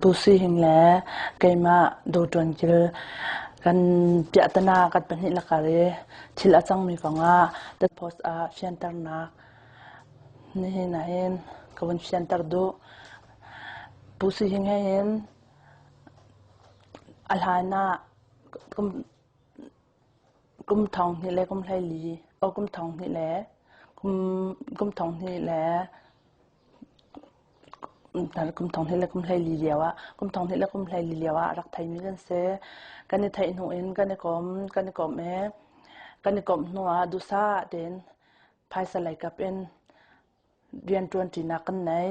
Pu Sui Hing le keimah Dawṭuan Kil kan piahtana kan pahnih lakar i thil a cangmi kongah The Post ah fianternak nihin ahhin ka vun fianter duh. Pu Sui Hing he hin a hlan ah kum thong hnih le kum 14 oh kum thong hnih le kum kum thong hnih le kum thong hnih le kum 14 lio ah kum thong hnih le kum 14 lio ah rak theimi kan si. Kan i theih hnu in kan i kom kan i kom i kan i komh hnu ah duhsah tein phaisa lei kap in rianṭuanṭinak kan nei.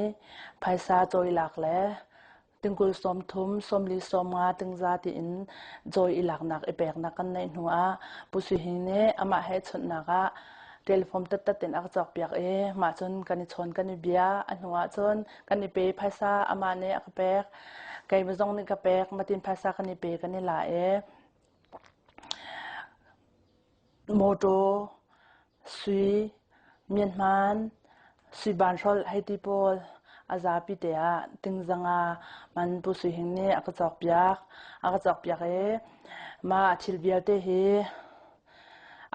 Phaisa cawilak le tingkul 30, 40, 50 tingza tiin cawi i laknak i peknak kan neih hnu ah Pu Sui Hing nih amah he chawnhnak ah telephone tattat in a ka cawkpiak i mah cun kan i chawn kan i bia. A hnu ah cun kan i pe phaisa amah nih a ka pek. Keimah zong nih ka pek. Matin phaisa kan i pe kan i la i Mawṭaw, sui, mianhman, sui banhrolh hei ti pawl a zapi te ah tingzanga man Pu Sui Hing nih a ka cawkpiak. A ka cawkpiak i mah thil vialte hi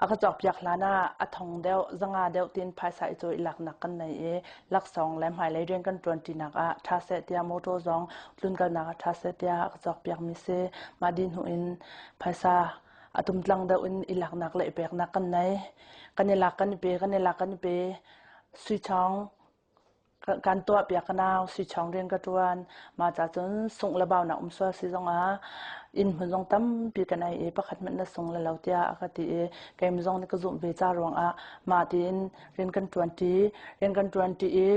a ka cawkpiak hlan ah a thong deuh, zanga deuh tiin phaisa i cawi laknak kan nei i laksawng le hmailei rian kan ṭuanṭinak ah ṭha seh tiah mawṭaw zong tlunkalnak ah ṭha seh tiah a ka cawkpiakmi si. Mah dih hnu in phaisa a tumtlang deuh in i laknak le i peknak kan nei. Kan i lak kan i pe, kan i lak kan i pe. Sui chong kan tuah piak ka nau, sui chong rian ka ṭuan. Mah ca cun sungh le baunak um sual si zongah inn hmun zong tampi kan ei i pakhat hmanh na sung le lo tiah a ka ti i keimah zong nih ka zumh ve ca ruangah mah tiin rian kan ṭuan ṭi. Rian kan ṭuan ṭi i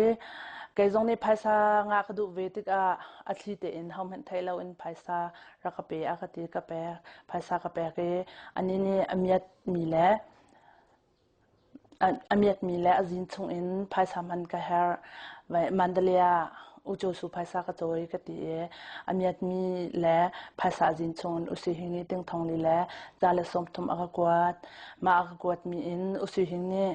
kei zong nih phaisa ngah ka duh ve tikah a thli tein hohmanh theih loin phaisa rak ka pe a ka ti ka pek phaisa ka pek i anih nih a miatmi le a miatmi le a zin chung in phaisa hman ka herh Mandalay ah ucu phaisa ka cawi ka ti i a miatmi le phaisa a zin chung in usi hing nih ting thong li le za le 30 a ka kuat. Mah a ka kuatmi in usi hing nih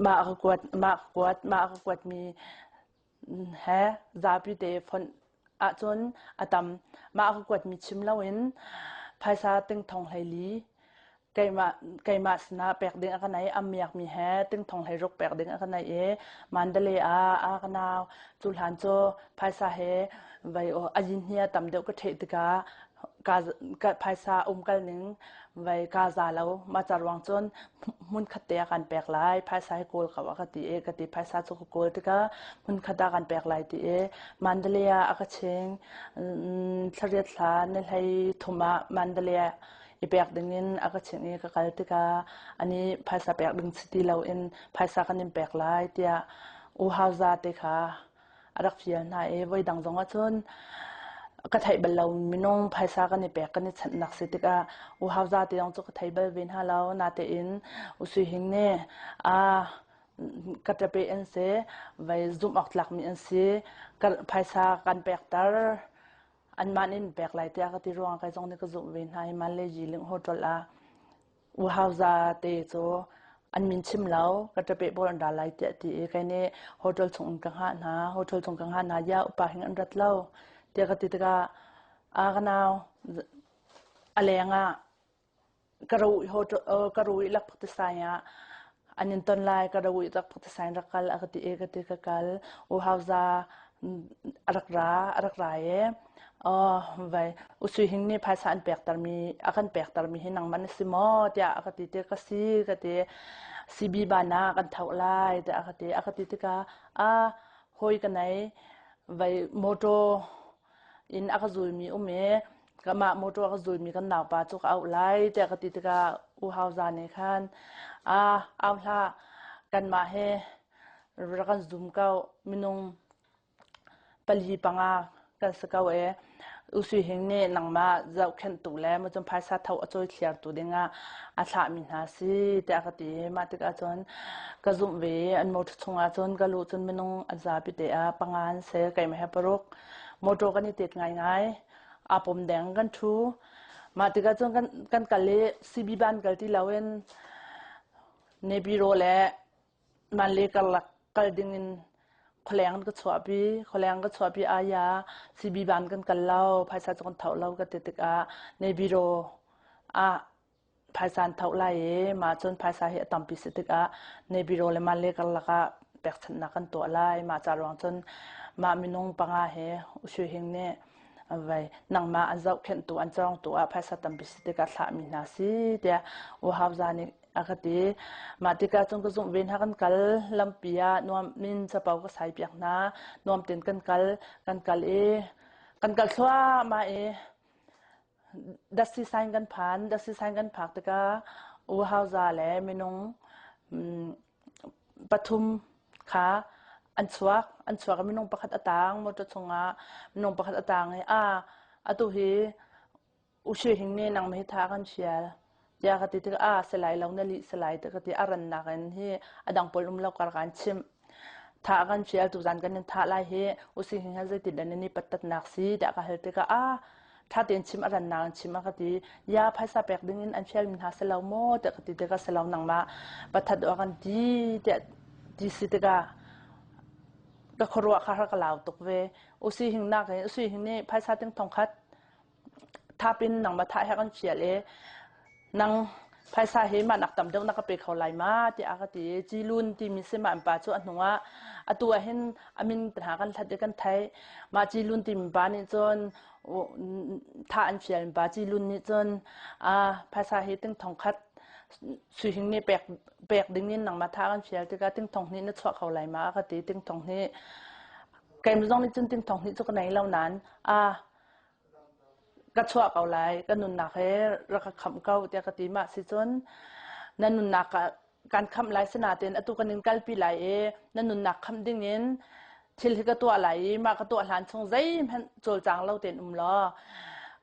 mah a ka kuat mah ka kuat mah a ka kuatmi he zapi te fonh ahcun a tam. Mah ka kuatmi chim loin phaisa ting thong 14 keimah keimah sinah pek ding a ka nei. A miakmi he ting thong 16 pek ding a ka nei i Mandalay ah a ka nau. Cu hlan cu phaisa he vai a yin hi a tam deuh ka ṭheh tikah ka phaisa umkal ning vai ka za lo. Mah ca ruang cun hmunkhat te ah kan pek lai phaisa hi kawl ko a ka ti i ka ti phaisa cu ka kawl tikah hmunkhat ah kan pek lai ti i Mandalay ah a ka ching. Thlariat thla ni 13 ah Mandalay ah i pek dingin a ka ching i ka kal tikah ani phaisa pek ding si ti loin phaisa kan in pek lai tiah U Hau Za te kha a rak fial hna i voidang zong ahcun ka theih bal lo minung phaisa kan i pek kan i chanhnak si tikah u hauza te zong cu ka thei bal ve hna lo. Natein u Sui Hing nih a ka ṭape an si vai zumh awk tlakmi an si phaisa kan pekter anmah nih pek lai tiah ka ti ruangah kai zong nih ka zumh ve hna i Malaysia Ling Hotel ah U Hau Za te cu an min chim lo ka ṭapeh pawl an ra lai tiah ti i kei nih hotel chung in ka hngah hna. Hotel chung ka hngah hna ya upa hing an rat lo tiah ka ti tikah a ka nau a leng ah ka ro hotel ka ro i lakphak ti sai ah an in ton lai ka ro i lakphak ti sai rak kal a ka ti i ka ti ka kal. U Hau Za a rak ra a rak ra i Vai U Sui Hing nih phaisa an pektermi a kan pektermi hi nangmah na si maw tiah a ka ti ti ka si ka ti. CB ban ah kan tho lai tiah a ka ti. A ka ti tikah a hawi ka nei vai motor in a ka zulmi um i kamah motor a ka zulmi kan naupa cu ka auh lai tiah ka ti tikah U Hau Za nih khan a au hlah kanmah he rak kan zum ko minung pali panga kan si ko ee. U Sui Hing nih nangmah zohkhenhtu le mucum phaisa tho a cawi thliartu dingah a thlahmi hna si tiah ka ti. Mah tikah cun ka zumh ve i an motor chungah cun ka luh cun minung an zapi te ah panga an si keimah he paruk. Motor kan i tet ngaingai. Aa pom deng kan ṭhu. Mah tikah cun kan, kan kal i CB ban kal ti loin Nebiro le Manle karlak kal dingin. Khualeng an ka chuahpi. Khualeng ka chuahpi aya CB ban kan kal lo, phaisa cu kan tho lo ka ti tikah Nebiro ah phaisa an tho lai i mah cun phaisa hi a tampi si tikah Nebiro le Male karlak ah pekchanhnak kan tuah lai. Mah ca ruang cun mah minung panga he U Shwe Hing nih vai nangmah an zohkhenhtu an cawngtu ah phaisa tampi si tikah thlahmi hna si tiah U Hau Za nih a ka ti. Mah tikah cun ka zumh ve hna kan kal lampi ah nuam min capo ka sai piak hna. Nuam tein kan kal kan kal i kan kal thluahmah i Dasi sign kan phan. Dasi sign kan phak tikah U Hau Za le minung pathum kha an chuak. An chuak i minung pakhat a tang motor chungah minung pakhat a tang i a atu hi U Shwe Hing nih nangmah hi tha kan fial tiah ka ti tikah a si lai lo na lih si lai ti ka ti a rannak in hi a dang pawl um lo kar kan chimh. Tha kan fial tuzan kan in thah lai hi U Shwe Hing he zeitin dah nan i pattatnak si tiah ka hal tikah a tha tein chim a rannak in chim a ka ti. Ya phaisa pek ding in an fial mi hna si lo maw tiah ka ti tikah si lo nangmah pathat awk an ti tiah ti si tikah ka khuaruah kha har ka lau tuk ve. U Si Hing nak in U Si Hing nih phaisa ting thong khat Thap in nangmah thah he kan fial i nang phaisa hi mah nak tam deuh na ka pe kho lai ma tiah a ka ti i Cilun timi si mah an pa cu a hnung ah atu ah hin a min hna kan hlat i kan theih. Mah Cilun timi pa nih cun thah an fial pa Cilun nih cun phaisa hi ting thong khat sui hing nih pek pek ding in nangmah thah kan fial tikah ting thong hnih na chuah kho lai ma a ka ti ting thong hnih keimah zong nih cun ting thong hnih cu ka nei lo nain a Ka chuah ko lai, ka nunnak he rak ka khamh ko tiah ka ti. Mah si cun na nunnak ah kan khamh lai sinain atu kan in kalpi lai i na nunnak khamh dingin thil hi ka tuah lai i mah ka tuah hlan chung zeihmanh cawlcang lo tein um law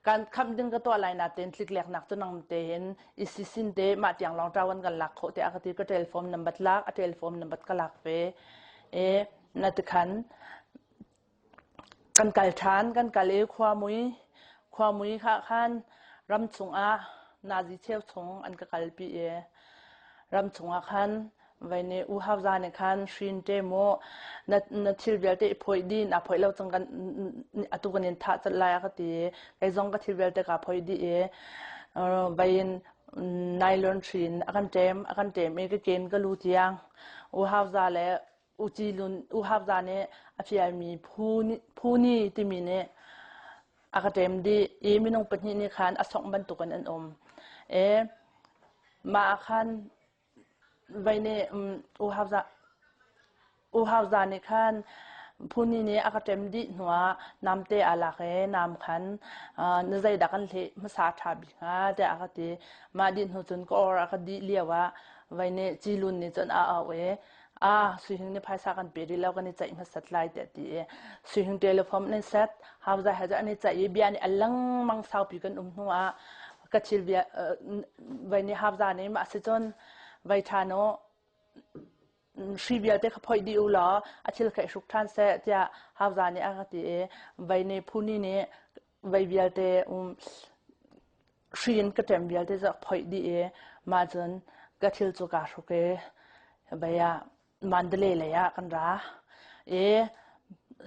kan khamh ding ka tuah lai natein tlikleknak cu nang tein i sisin te mah tiang lawng ṭawan kan lak khawh tiah a ka ti. Ka telephone number lak, a telephone number ka lak ve i na tikhan Kan kal ṭhan, kan kal i khuamui, khuamui kha khan ram chungah nazi cheu chung an ka kalpi i ram chungah khan vai nih U Hau Za nih khan hrin ṭe mu na, na thil vialte i phawih dih naa phawih lo cang kan atu kan in thah colh lai a ka ti i kei zong ka thil vialte kaa phawih dih i vai in nylon hri in a kan ṭem a kan ṭem i ka ken ka lu tiang U Hau Za le U Hap Za nih a fialmi phu ni timi nih a ka ṭem dih i minung pahnih nih khan a songh bantukin an um. E, mah ah khan vei nih U Hap Za U Hap Za nih khan Phuni nih a ka ṭem dih hnuah namte aa lak i nam khan na zeidah kan hleh hmasa ṭha bik hnga tiah a ka ti. Mah dih hnu cun ka or a ka dih lio ah vei nih Cilun nih cun a auh i ah suihing nih phaisa kan pe rih lo kan i ceih hmasat lai tiah ti i suihing telephone nan set hauza he an i ceih i bia nih a lengmang saupi kan um hnu ah ka thil bia vai nih hauza nih mah si cun vai ṭhan u hri vialte kha phoih dih u law a thil kha i hruk ṭhan seh tiah hauza nih a ka ti i vai nih phuni nih vai vialte um hri in ka ṭem vialte cu a phoih dih i mah cun ka thil cu kaa hruk i vei ah Mandalay lei ah kan ra i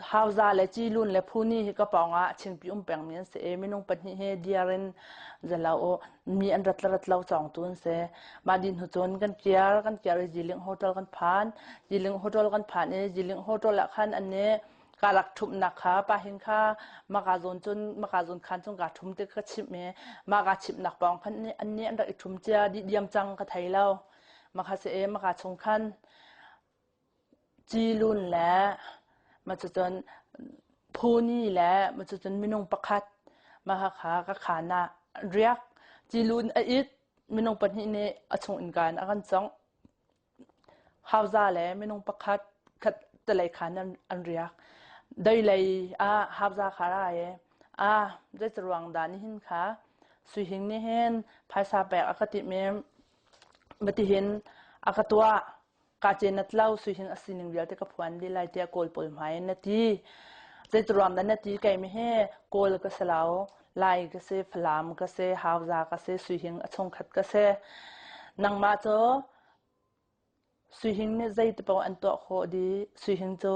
Hauza le Cilun le Phuni hi ka pawng ah chingpi um pengmi an si i minung pahnih hi diar in zalo u mi an rat le rat lo cawngtu an si. Mah dih hnu cun kan kiar kan kiar i Jiling Hotel kan phan. Jiling Hotel kan phan i Jiling Hotel ah khan an nih ka rak ṭhumhnak kha pa hin kha maka zawn cun maka zawn khan cun kaa ṭhum ti ka chimh i mah kaa chimhnak pawng khan an nih an rak i ṭhum cia dih diam cang ka thei lo maka si e maka chung khan cilun le ma cucun phuni le ma cucun minung pakhat maka kha ka khan ah riak cilun a it minung pahnih nih a chung innka in a kan congh Hauza le minung pakhat khat telei khan an riak. Deilei ah hauza kha ra i a zeicaruang dah nihin kha suihing nih hin phaisa pek a ka timh i matihin a ka tuah ka cenat lo suihing a sining vialte ka phuan dih lai tiah Kawl pawl hmai in na ti. Zeitiruang dah na ti keimi hi Kawl ka si lo, Lai ka si, Falam ka si, Hauza ka si, Suihing a chungkhat ka si. Nangmah cu. Suihing nih zeitipaoh an tuah khawh dih. Suihing cu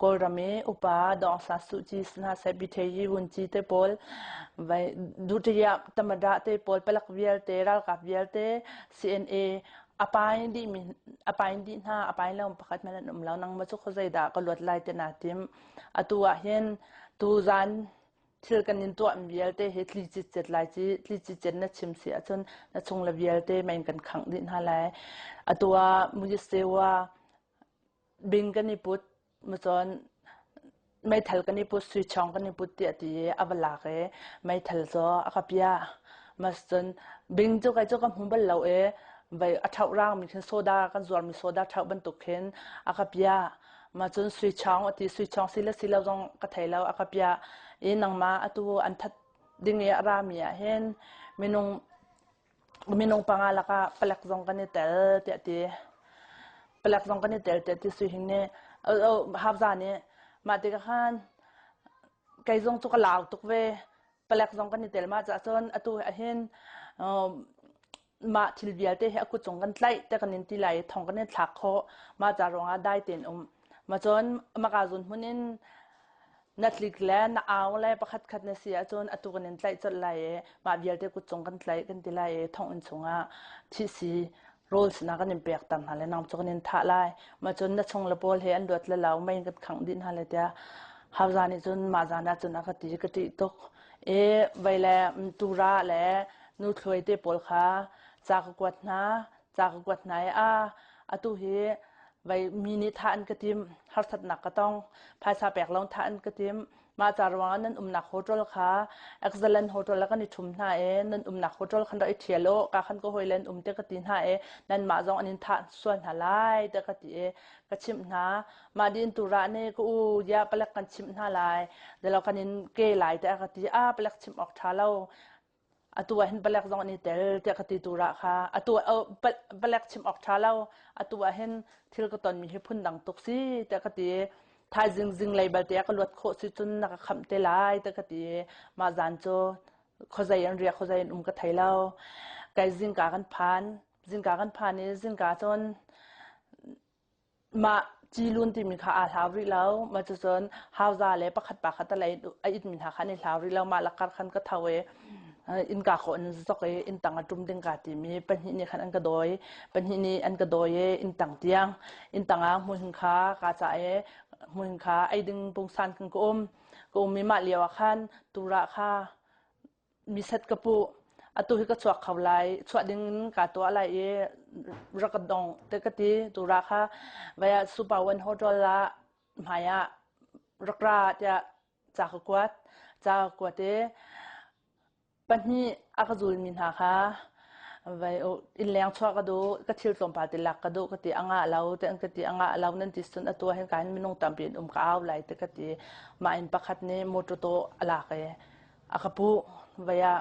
Kawlram i upa Daw Aung San Suu Kyi si hna seh, Bithei Vunci te pawl, vai Dutiyah Tamada te pawl, palek vialte, ralkap vialte, CNA a pain dih mi a pain dih hna, a pain lo pakhat hmanh an um lo. Nangmah cu khuazei dah ka luat lai ti naa tim. Atu ah hin tuzan thil kan in tuahmi vialte hi tli citcet lai ci tli citcet na chim si ahcun na chung le vialte mei in kan khangh dih hna lai. Atu ah Muyisewa bing kan i put mucun meithal kan i put sui chawng kan i put tiah ti i a va lak i meithal cu a ka piah. Mas cun bing cu kei cu ka hmu bal lo i vai a ṭhoh rangmi khin soda kan zuarmi soda ṭhoh bantuk khin a ka piah. Mah cun sui chawng a ti sui chawng si le si lo zong ka thei lo a ka piah i nangmah atu an that ding i a rami ah hin minung minung panga lakah palek zong kan i tel tiah ti palek zong kan i tel tiah ti sui hing nih Hafza nih mah tikah khan kei zong cu ka lau tuk ve palek zong kan i tel mah caah cun atu ahhin mah thil vialte hi a kut cung kan tlaih te kan in ti lai i thong kan in thlak khawh mah ca ruangah dai tein um ma cun maka zun hmun in na tlik le na au le pakhat khat na si ahcun atu kan in tlaih colh lai i mah vialte kut cung kan tlaih kan ti lai i thonginn chungah thih si rawl sinah kan in pek tam hna le nang cu kan in thah lai ma cun na chung le pawl he an luat le lo mei kan khangh dih hna le tiah hauza nih cun mah zan ah cun a ka ti ka ṭih tuk i vei le tura le Nuthlawi te pawl kha ca ka kuat hna, ca ka kuat hna i a atu hi vei mi nih thah an ka tim, harsatnak ka tong, phaisa pek lo thah an ka tim. Mah ca ruangah nan umnak hotel kha excellent hotel ah kan i ṭhum hna i nan umnak hotel khan rak i ṭhial u, ka khan ka hawile an um te ka ti hna i nanmah zong an in thah sual hna lai te ka ti i ka chimh hna. Mah din tu rah nih ka u ya palek kan chimh hna lai, delo kan in ke lai te a ka ti. A palek chimh awk ṭha lo. Atu ah hin palek zong an i tel tiah ka ti tu rah kha atu palek chim awk ṭha lo atu ah hin thil ka tonmi hi phundang tuk si tiah ka ti thaizing zinglei balte ah ka luat khawh si cun na ka khamh te lai tiah ka ti mah zan cu khuazei an riak khuazei an um ka thei lo kai zingka kan phan zingka kan phan i zingka cun Mah cilun timi kha aa hlau rih lo. Mah cucun hauza le pakhat pa kha talei a itmi hna kha an i hlau rih lo. Mah lakar khan ka tho i innka kawh in zok i inntang a ṭum ding kaa timi pahnih nih khan an ka dawi. Pahnih nih an ka dawi i inntang tiang. Inntang ah hmuhing kha kaa cah i hmuhing kha ei ding pungsan khan ka um. Ka um i mah lio ah khan turah kha miset ka puh atu hi ka chuak kho lai chuah ding in kaa tuah lai i rak ka dong te ka ti tura kha vaya super one hotel ah hmai ah rak ra tiah ca ka kuat ca ka kuat i pahnih a ka zulmi hna kha vai innleng chuah ka duh ka thil tlawmpal te lak ka duh ka ti a ngah lo te an ka ti a ngah lo nan ti cun atu ah hin ka hin minung tampi an um ka au lai te ka ti mah in pakhat nih motor to a lak i a ka puh vai ah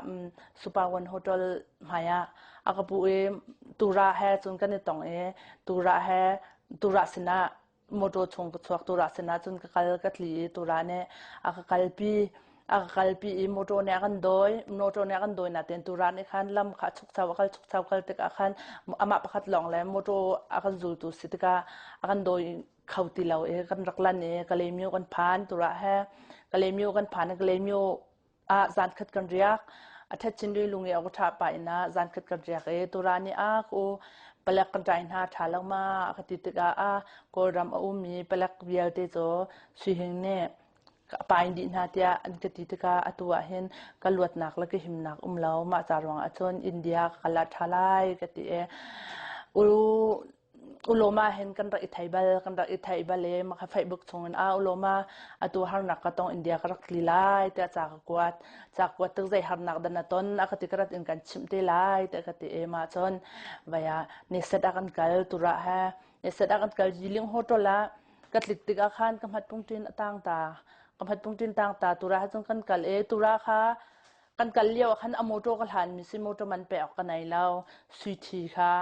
Super One Hotel hmai ah a ka puh i tura he cun kan i tong i tura he tura sinah motor chung ka chuak tura sinah cun ka kal ka tli i tura nih a ka kalpi a ka kalpi i motor nih a kan dawi motor nih a kan dawi natein tura nih khan lam kha chukcho a kal chukcho kal tikah khan amah pakhat lawng le motor a kan zultu si tikah a kan dawi kho ti lo i kan rak lan i Kalaymyo kan phan turah he Kalaymyo kan phan i Kalaymyo ah zan khat kan riak a ṭhat chin ri lung i a ṭha pa inn ah zan khat kan riak i tura nih a ku palek kan ṭai hna ṭha lo ma a ka ti tikah a Kawlram a ummi palek vialte cu Sui Hing nih ka pain dih hna tiah an ka ti tikah atu ah hin ka luatnak le ka himnak um lo mah ca ruangah cun India ka kal ah ṭha lai ka ti i u Ulawma hin kan rak i thei bal kan rak i thei bal i maka Facebook chungin a ulawma atu harnak ka tong India ka rak tli lai tiah ca ka kuat ca kuat tik zei harnak dan na ton a ka ti ka rat in kan chimh te lai tiah ka ti i mah cun vaya ni set ah kan kal tura he ni set ah kan kal Yiling hotel ah ka tlik tikah khan ka hmat pungṭin a tang ta ka hmat pungṭin tang ta tura he cun kan kal i tura kha kan kal lio ah khan a motor ka hlan mi si motor man pe awk ka nei lo sui thi kha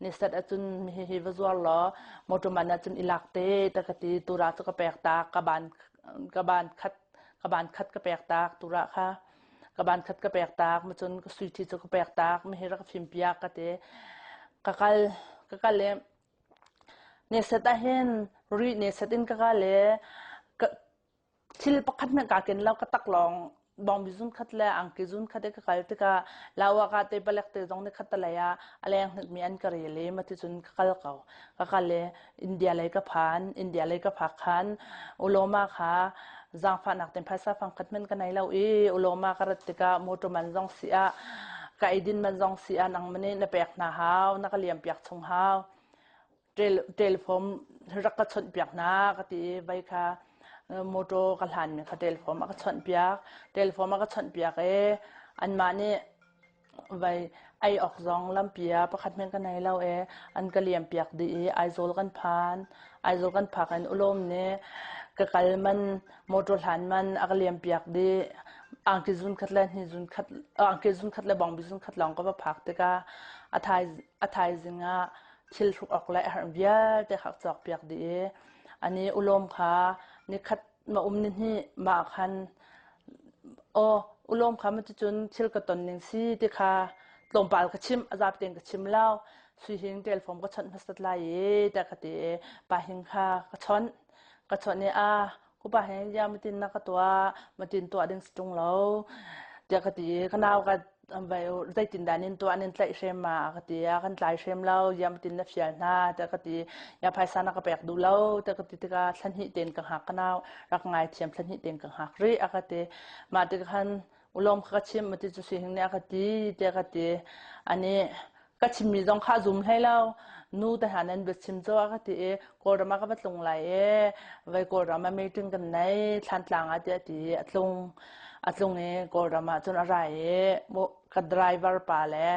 Nisat ahcun hihi va zuar law motor man ahcun i lak te ta ka ti tura cu ka pek tak ka ban ka ban khat ka ban khat ka pek tak tura kha ka ban khat ka pek tak macun ka sui thi cu ka pek tak mi hi rak fim piak ka ti ka kal ka kal i. Neset ahhin rih neset in ka kal i thil pakhat hmanh kaa ken lo ka taklawng bawngbi zun khat le angki zun khat i ka kal tikah lawak ah te palek te zong nih khat talei ah a leng hnikmi an ka rel i maticun ka kal ko. Ka kal i India lei ka phan. India lei ka phak khan ulawma kha zaangfahnak ten phaisa fangkhat hmanh ka nei lo i ulawma ka rat tikah motor man zong si ah ka eidin man zong si ah nangmah nih na pek hna hau na ka liam piak chung hau. Telephone rak ka chawnh piak hna ka ti i vai kha motor ka hlanmi kha telephone a ka chawnh piak. Telephone a ka chawnh piak i anmah nih vai ei awk zong lampi ah pakhat hmanh ka nei lo i an ka liam piak dih i Aizawl kan phan. Aizawl kan phak in ulawm nih ka kal man motor hlan man a ka liam piak dih. Angki zun khat le hni zun khat angki zun khat le bawngbi zun khat lawng ka va phak tikah a thai a thaizing ah thil hruk awk le a herh vialte kha cawk piak dih i ani ulawm kha nikhat ma um ni hnih ma khan aw ulawm kha ma cun thil ka ton ning si ti kha tlawmpal ka chim a zap tein ka chim lo sui hing telfom ka chawnh hmasat lai i ta ka ti pa hing kha ka chawnh ka chawnh i a Kupa he ya matin na ka tuah matin tuah ding si ṭung lo tiah ka ti ka nau ka vai zeitin dah nin tuah nin tlaih hrem ma ka ti a kan tlai hrem lo ya matin na fial hna tiah ka ti ya phaisa na ka pek duh lo tiah ka ti tikah thla hnih ten ka hngak ka nau rak ngai thiam thla hnih ten ka hngak rih a ka ti mah tik khan ulawm kha ka chim mati cu si hing nih a ka ti tiah ka ti ani ka chimmi zong kha a zum hlei lo nu te hna nan biachim cu a ka ti i Kawlram ah ka va tlung lai i vai Kawlram ah meeting kan nei Thlantlang ah tiah ti a tlung a tlung i Kawlram ah cun a ra i ka driver pa le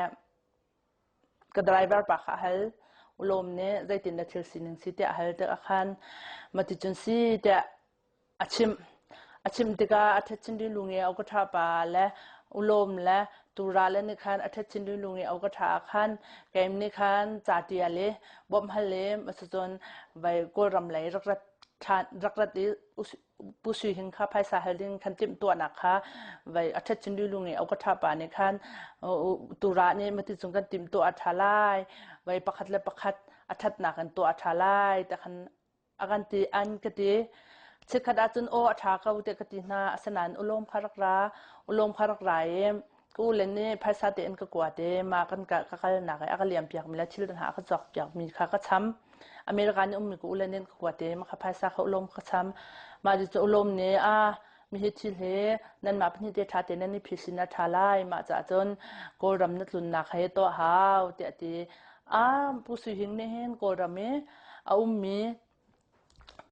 ka driver pa kha a hal ulawm nih zeitin dah thil sining si tiah a hal tikah khan mati cun si tiah A chimh. A chimh tikah a ṭhet chin lung i a ka ṭha pa le ulawm le tura le nih khan a ṭhet chin lung i a ka ṭha ah khan keim nih khan ca ṭial i bawmh hal i cun vai Kawlram lei rak rat ṭhan rak rat i Pu Sui Hing kha phaisa hal ding khan timhtuahnak kha vai a ṭhet chin lung i a ka ṭha pa nih khan tura nih mati cung kan timhtuah a ṭha lai vai pakhat le pakhat a ṭhatnak in tuah a ṭha lai ti khan A kan ti an ka ti. Chikkhat ahcun aw a ṭha ko tiah ka ti hna. Asinain ulawm kha rak ra. Ulawm kha rak ra i ka ule nih phaisa tein ka kuat i mah kan ka kalnak i a ka liam piakmi le thil hna a ka cawk piakmi kha ka cham. America nih ummi ka ule nih an ka kuat i mah kha phaisa kha ulawm ka cham. Mah ti cu ulawm nih a mihi thil hi nanmah pahnih te ṭha tein nan i phisin a ṭha lai. Mah caah cun Kawlram na tlunnak he tuah hau tiah a ti. A Pu Sui Hing nih hin Kawlram i a ummi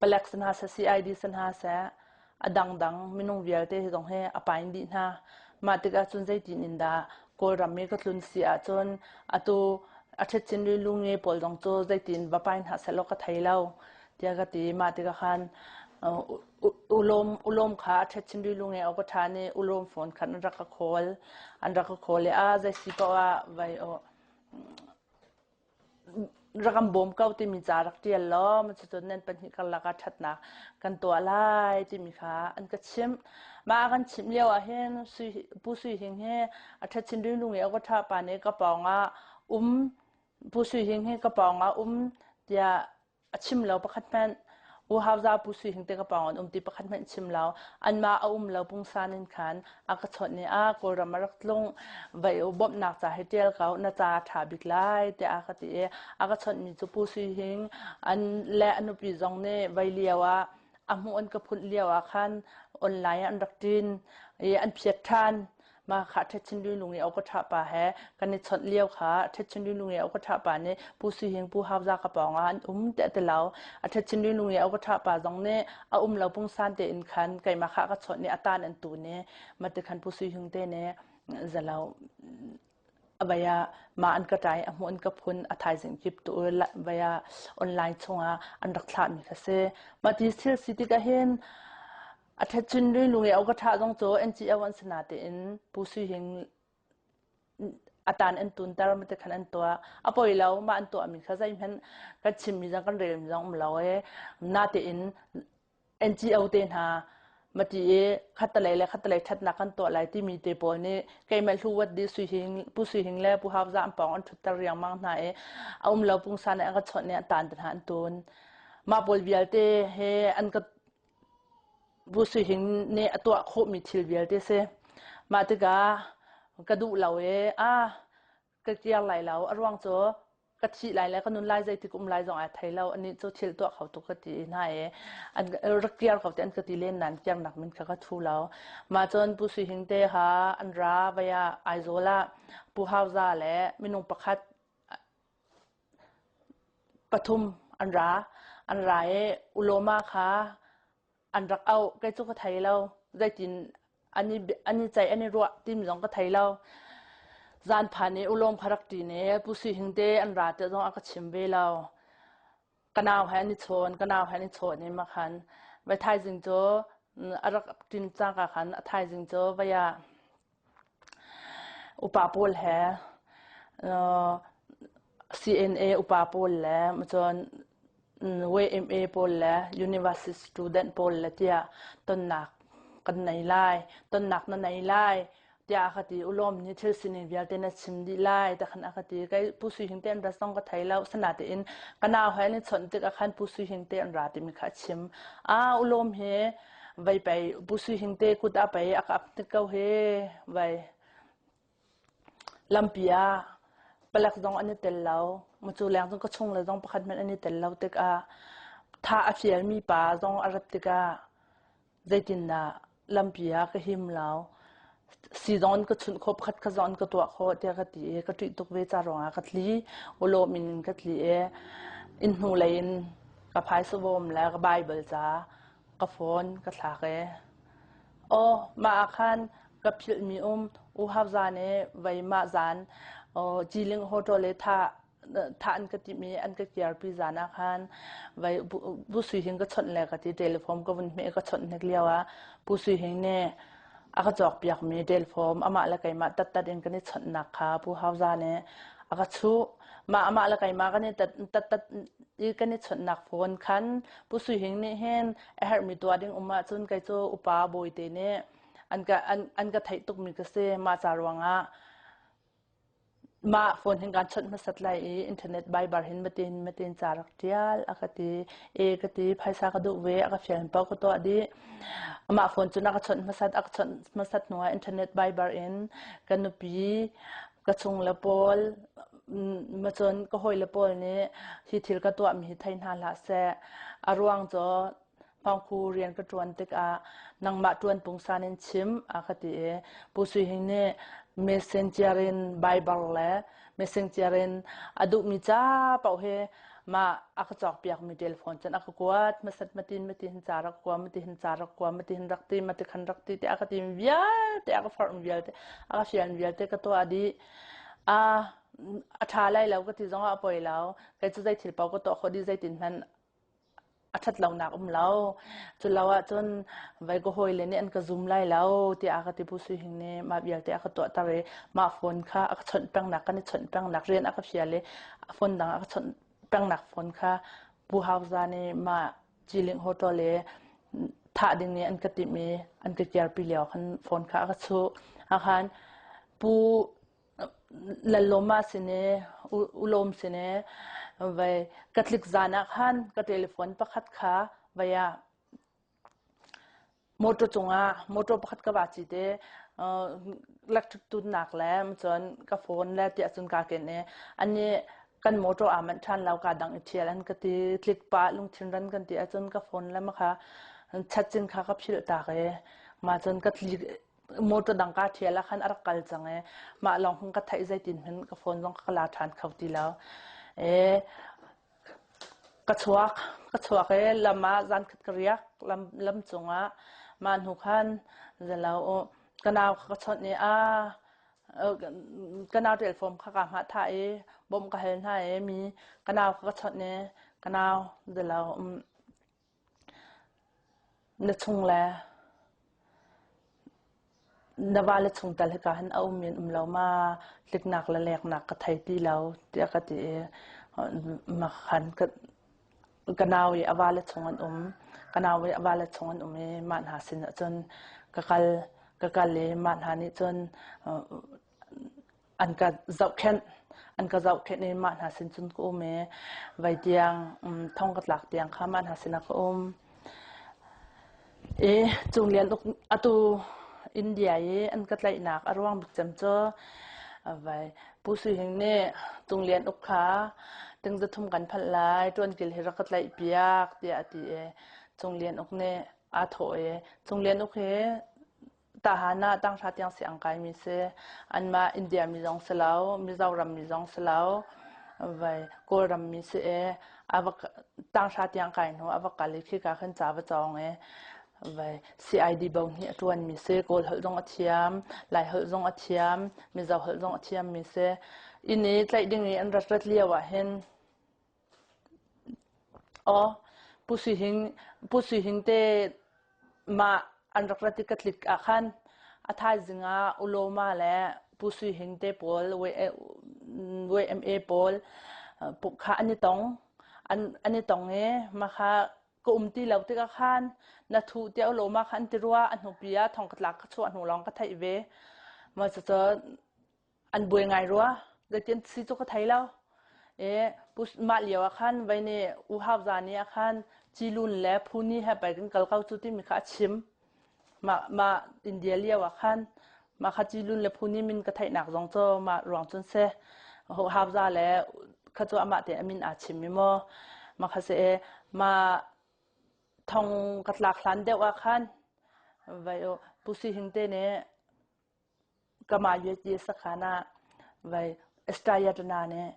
palek si hna seh, CID si hna seh, a dangdang minung vialte hi zong hi a pain dih hna. Mah tikah cun zeitin in dah Kawlram i ka tlun si ahcun atu a ṭhetchin lulungi pawl zong cu zeitin va pain hna seh law ka thei lo tiah ka ti. Mah tikah khan ulawm ulawm kha a ṭhetchin lulungi a ka ṭha nih ulawm phone khan an rak ka call. An rak ka call i a zei si paoh ah vai aw rak kan bawm ko timi ca rak ṭial law cucun nan pahnih karlak ah ṭhatnak kan tuah lai timi kha an ka chimh. Mah a kan chimh lio ah hin Pu Sui Hing hi a ṭhat chin ringlung i a ka ṭha pa nih ka pawng ah um Pu Sui Hing hi ka pawng ah um tiah a chim lo pakhat hmanh U Hauza Pu Sui Hing te ka pawng an um ti pakhat hmanh chim lo anmah a um lo pungsan in khan a ka chawnh i a Kawlram a rak tlung vai u bawmhnak ca hi ṭial ko na ca ṭha bik lai tiah a ka ti i a ka chawnhmi cu Pu Sui Hing an le a nupi zong nih vai lio ah a hmuh an ka phunh lio ah khan online ah an rak ṭin i an phiat ṭhan Mah kha ṭhetchin lung i ka ṭha pa he kan i chawnh lio kha ṭhetchin lung i ka ṭha pa nih Pu Sui Hing Pu Hau Za ka pawng ah an um tiah ti lo. A ṭhetchin lung i ka ṭha pa zong nih a um lo pungsan tein khan keimah kha ka chawnh i a tan an tu nih mati khan Pu Sui Hing te nih zalo vaya ma an ka ṭai a hmuh an ka phun a thaizing kip tu vaya online chungah an rak thlahmi kha si. Mah ti thil si tikah hin A ṭhetchin lung i ka ṭha zong cu NGO an si natein Pu Sui Hing a tan an tunter ma ti khan an tuah. A poi lo mah an tuahmi kha zeihmanh kan chimmi zong kan relmi zong um lo i natein NGO te hna mati i khattalei le khattalei ṭhatnak kan tuah lai timi te pawl nih keimah hluwat di Sui Hing Pu Sui Hing le Pu Hau Za an pawng an ṭhutter riangmang hna i a um lo pungsan nih an ka chawnh i an tan te hna an tun. Mah pawl vialte he an ka Bu Sui Hing nih a tuah khawhmi thil vialte si. Mah tikah ka duh lo i ah ka kir lai lo. A ruang cu ka thih lai le ka nun lai zeitik um lai zong ai thei lo. Anih cu thil tuah kho tuk ka ti hna i an rak kir ko te an ka ti len nain kirnak min kha ka thu lo. Mah cun Pu Sui Hing te kha an ra vai ah Aizawl ah Pu Hau Za le minung pakhat pathum an ra. An ra i Ulawma kha an rak auh. Kei cu ka thei lo. Zeitin an i, an i ceih, an i ruah timi zong ka thei lo. Zan phan i ulawm kha rak ṭin i Pu Sui Hing te an ra te zong a ka chim ve lo. Ka nau he an i chawn, ka nau he an i chawn i ma khan vai thaizing cu a rak ṭin cangka khan a thaizing cu vai ah Upa pawl he CNA upa pawl le cun YMA pawl le university student pawl le tiah tonnak kan nei lai. Tonnak na nei lai tiah a ka ti. Ulawm nih thil sining vialte na chim dih lai ti khan a ka ti. Kei Pu Sui Hing te an ra zong ka thei lo. Sinain ka nau he an i chawnh tik ah khan Pu Sui Hing te an ra timi kha a chim. Ah ulawm hi Vei pei Pu Sui Hing te kut ah pei a ka ap hnik ko hi vei lampi ah palek zong an i tel lo mucu leng zong ka chung le zong pakhat hmanh an i tel lo tikah tha a fialmi pa zong a rat tikah zeitindah lampi ah ka him lo si zong an ka chunh khawh pakhat kha zong an ka tuah khawh tiah ka ti i ka ṭih tuk ve ca ruangah ka tli ulawm in ka tli i inn hnu lei in ka phaisa bawm le ka Bible ca ka phone ka thlak i aw mah ah khan ka philhmi um U Hau Zan i vei mah zan Jiling Hotel i thah thah an ka timh i an ka kiarpi zan ah khan vai Bu Sui Hing ka chawnh le ka ti telephone ka vun hmeh ka chawnh hnik lio ah Pu Sui Hing nih a ka cawkpiakmi telephone amah le keimah tattat in kan i chawnhnak kha Pu Hau Za nih a ka chuh. Mah amah le keimah kan i tattat i kan i chawnhnak phone khan Pu Sui Hing nih hin a herhmi tuah ding um ahcun kei cu upa bawite nih an ka an, an ka theih tukmi ka si. Mah ca ruangah Mah phone hin kaan chawnh hmasat lai i internet Viber hin matin matin ca rak ṭial a ka ti. E ka ti phaisa ka duh ve a ka fial paoh ka tuah dih. Amah phone cun a ka chawnh hmasat a ka chawnh hmasat hnuah internet Viber in ka nupi ka chungle pawl macun ka hawile pawl nih hi thil ka tuahmi hi thei hna hlah seh. A ruang cu Hmangkhu rian ka ṭuan tikah nangmah ṭuan pungsan in chim a ka ti i Pu Sui Hing nih messenger in Bible le messenger in a duhmi ca paoh hi mah a ka cawkpiakmi telephone cun a ka kuat hmasat matin matin hin ca rak kua mati hin ca rak kua mati hin rak ti mati khan rak ti ti a ka timi vialte a ka forhmi vialte a ka fialmi vialte ka tuah dih a a ṭha lai lo ka ti zongah a poi lo kei cu zei thil paoh ka tuah khawh dih zeitin hmanh a ṭhat lonak um lo. Cu lo ahcun vai ka hawile nih an ka zum lai lo tiah a ka ti Pu Sui Hing nih mah vialte a ka tuahter i mah phone kha a ka chawnh pengnak kan i chawnh pengnak rian a ka fial i a phone dang a ka chawnh pengnak phone kha Pu Hau Za nih mah Ciling Hotel i thah ding i an ka timh i an ka kirpi lio khan phone kha a ka chuh. Ahkhan Pu Lallawma sin i ulawm sin i vai ka tlik zan ah khan ka telephone pakhat kha vai ah motor cungah motor pakhat ka va cit i electric tunnak le cun ka phone le tiah cun kaa ken i annih kan motor aa manh ṭhan lo kaa dang i ṭhial an ka ti tlik pah lungthin ran kan ti ahcun ka phone le makha chatcin kha ka philh tak i mah cun ka tlik motor dang kaa ṭhial ah khan a rak kal cang i mah lawng hung ka theih zeitin hmanh ka phone zong ka la ṭhan kho ti lo. E, ka chuak ka chuak i lam ah zan khat ka riak lam lam cungah mah hnu khan zalo ka nau kha ka chawnh i a ka nau telform kha ka hmah thah i bawmh ka hal hna i mi ka nau kha ka chawnh i ka nau zalo Na chung le na vale chungtel hika hin a um in um lo ma tliknak le leknak ka thei ti lo tiah ka ti i makhan ka ka nau i a vale chung an um ka nau i a vale chung an um i mah hna sin ah cun ka kal ka kal i mah hna nih cun an ka zohkhenh. an ka zohkhenh i mah hna sin cun ka um i vai tiang thong ka tlak tiang kha mah hna sinah ka um. I Cunglian uk atu India i an ka tlaihnak a ruang bik cem cu vai Pu Sui Hing nih Cunglian uk kha tingzathum kan phanh lai ṭuankil hi rak ka tlaih piak tiah a ti i Cunglian uk nih aa thawh i Cunglian uk hi Tahan ah tanghra tiang si ang kaimi si. Anmah India mi zong si lo, Mizoram mi zong si lo, vai Kawlram mi si i a va tanghra tiang kai hnu a va kal i khika khan ca va cawng i vai CID bo hnih a ṭuan mi si. Kawl holh zong a thiam, Lai holh zong a thiam, Mizo holh zong a thiam mi si. Inn i tlaih ding i an rat rat lio ah hin Aw, Pu Sui Hing, Pu Sui Hing te mah an rak rat i ka tlik ah khan a thaizing ah Ulawma le Pu Sui Hing te pawl YMA pawl kha an i tong. An, an i tong i mah kha ka um ti lo tikah khan na thuh tiah Ulawma kha an ti rua a hnupi ah thong ka tlak ka chuah hnu lawng ka theih ve. Mah cucu an buai ngai rua zeitin si cu ka thei lo e mah lio ah khan vai nih u hau za ni ah khan cilun le phuni he pai kan kal ko cu timi kha a chim mah mah India lio ah khan mah kha cilun le phuni min ka theihnak zong cu mah ruang cun se ho hau za le kha cu amah te amin aa chim mi maw mah kha se mah thong ka tlak hlan deuh ah khan vai pu si hing te nih Kamah ye sakhan ah vai Estayatana nih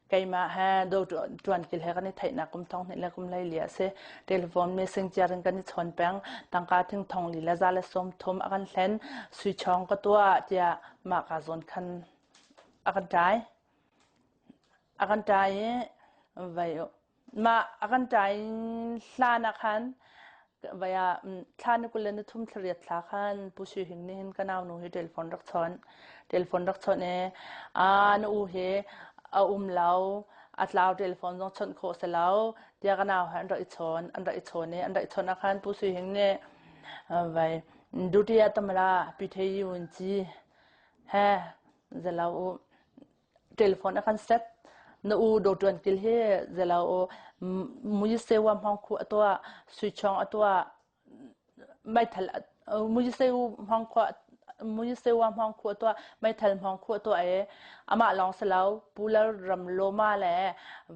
keimah he do ṭuan kil he kan i theihnak kum thong hnih le kum hlei li a si. Telephone messenger in kan i chawn peng. Tangka thing thong li le za le sawm thum a kan hlen. Sui chawng ka tuah tiah mah ka zawn khan a kan ṭai. A kan ṭai i vai Mah a kan ṭai hlan ah khan vai ah thla ni 23 thlariat thla khan Pu Sui Hing nih hin ka naunu hi telephone rak chawnh. Telephone rak chawnh i aa na u hi a um lo, a tlau telephone zong chawnh khawh si lo tiah ka nau he an rak i chawn. An rak i chawn i an rak i chawnh ah khan Pu Sui Hing nih vai duty ah tamara pi thei un ci he zalo u telephone a kan set na u do tuan kil hi zelo u muyisewa hmang khu atua suichong atua meithal muyisewu hmang khu muyisewa hmang khu atua meithal hmang khu atua e amah lawng selo pular ram loma le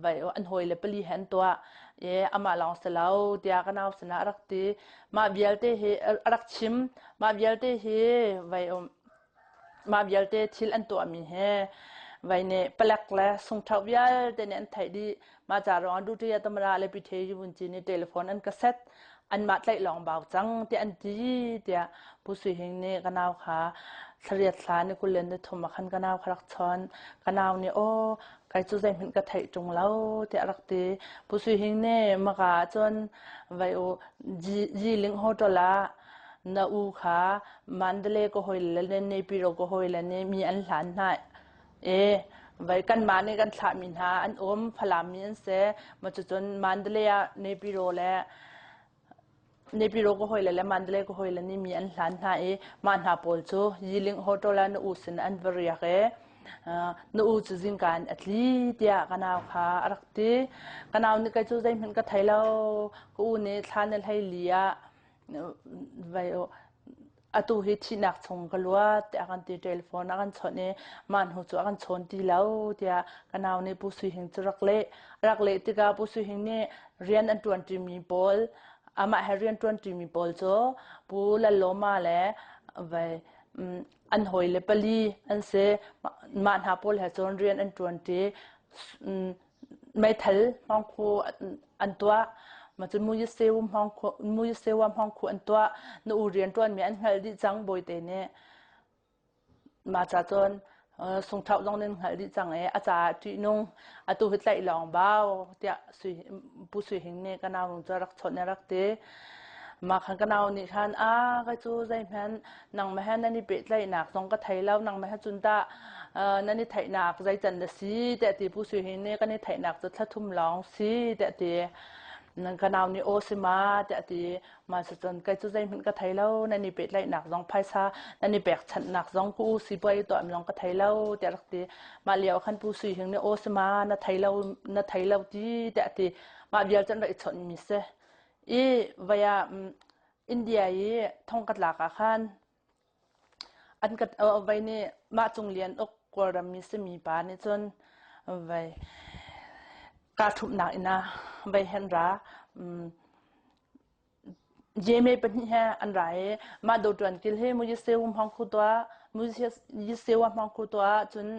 vai an hoi le pali hen tua e amah lawng selo tia ka nau sana rak ti mah vialte hi rak chim mah vialte hi vai um Mah vialte thil an tuahmi he vai nih palek le sungthoh vialte nih an theih dih. Mah ca ruangah Duterte Tamara le Pite Vunci nih telephone an ka set. Anmah tlaih lawng bau cang tiah an ti tiah Pu Sui Hing nih ka nau kha thlariat thla ni 23 ah khan ka nau kha rak chawn. Ka nau nih aw kai cu zeihmanh ka theih ṭung lo tiah a rak ti. Pu Sui Hing nih maka ahcun vai u Jiling Hotel ah Na u kha Mandalay ka hawile le Naypyidaw ka hawile nih mi an hlan hna i vai kanmah nih kan thlahmi hna an um Falam mi an si. Mah cucun Mandalay ah Naypyidaw le Naypyidaw ka hawile le Mandalay ka hawile nih mi an hlan hna i mah hna pawl cu Yiling Hotel ah na u sin an va riak i na u cu zingka in a tli tiah ka nau kha a rak ti. Ka nau nih kei cu zeihmanh ka thei lo. Ka u nih thla ni 14 ah vai atu hi thihnak chung ka luat tiah a kan ti telephone a kan chawnh i mah hnu cu a kan chawn ti lo tiah ka nau nih Pu Sui Hing cu rak leh rak leh tikah Pu Sui Hing nih rian an ṭuanṭimi pawl amah he rian ṭuanṭimi pawl cu Pu Lallawma le vai an hawile pali an si mah hna pawl he cun rian an ṭuanṭi Meithal hmawngkhu an tuah. Macun Muyisewa hmawngkhu an tuah. Na u rianṭuanmi an hngalh dih cang bawite nih. Mah ca cun sungthoh zong nan hngalh dih cang i a caah ṭihnung atu hi tlaih lawng bau tiah Pu Sui Hing nih ka nau nu cu a rak chawnh i a rak ti. Mah khan ka nau nih khan a ka cu zeihmanh nangmah he nan i pehtlaihnak zong ka thei lo nangmah he cun tah nan i theihnak zeican na si tiah ti Pu Sui Hing nih kan i theihnak cu thla thum lawng si tiah ti. Ka nau nih aw si ma tiah a ti. Mah cucun kei cu zeihmanh ka thei lo, nan i pehtlaihnak zong phaisa nan i pekchanhnak zong ku sipuai tuah zong ka thei lo tiah rak ti. Mah lio ah khan Pu Sui Hing nih aw si ma na thei lo na thei lo ti tiah a ti. Mah vial cu an rak i chawnhmi si. I vai ah India i thong ka tlak ah khan An ka vai nih mah Cung Lian Uk Kawlram mi simi pa nih cun vai kaa ṭhumhnak inn ah vai hen ra. Jeme pahnih he an ra i mah doṭuan kil hi Muyiseu hmang khu tuah Muyiseu hmang khu tuah cun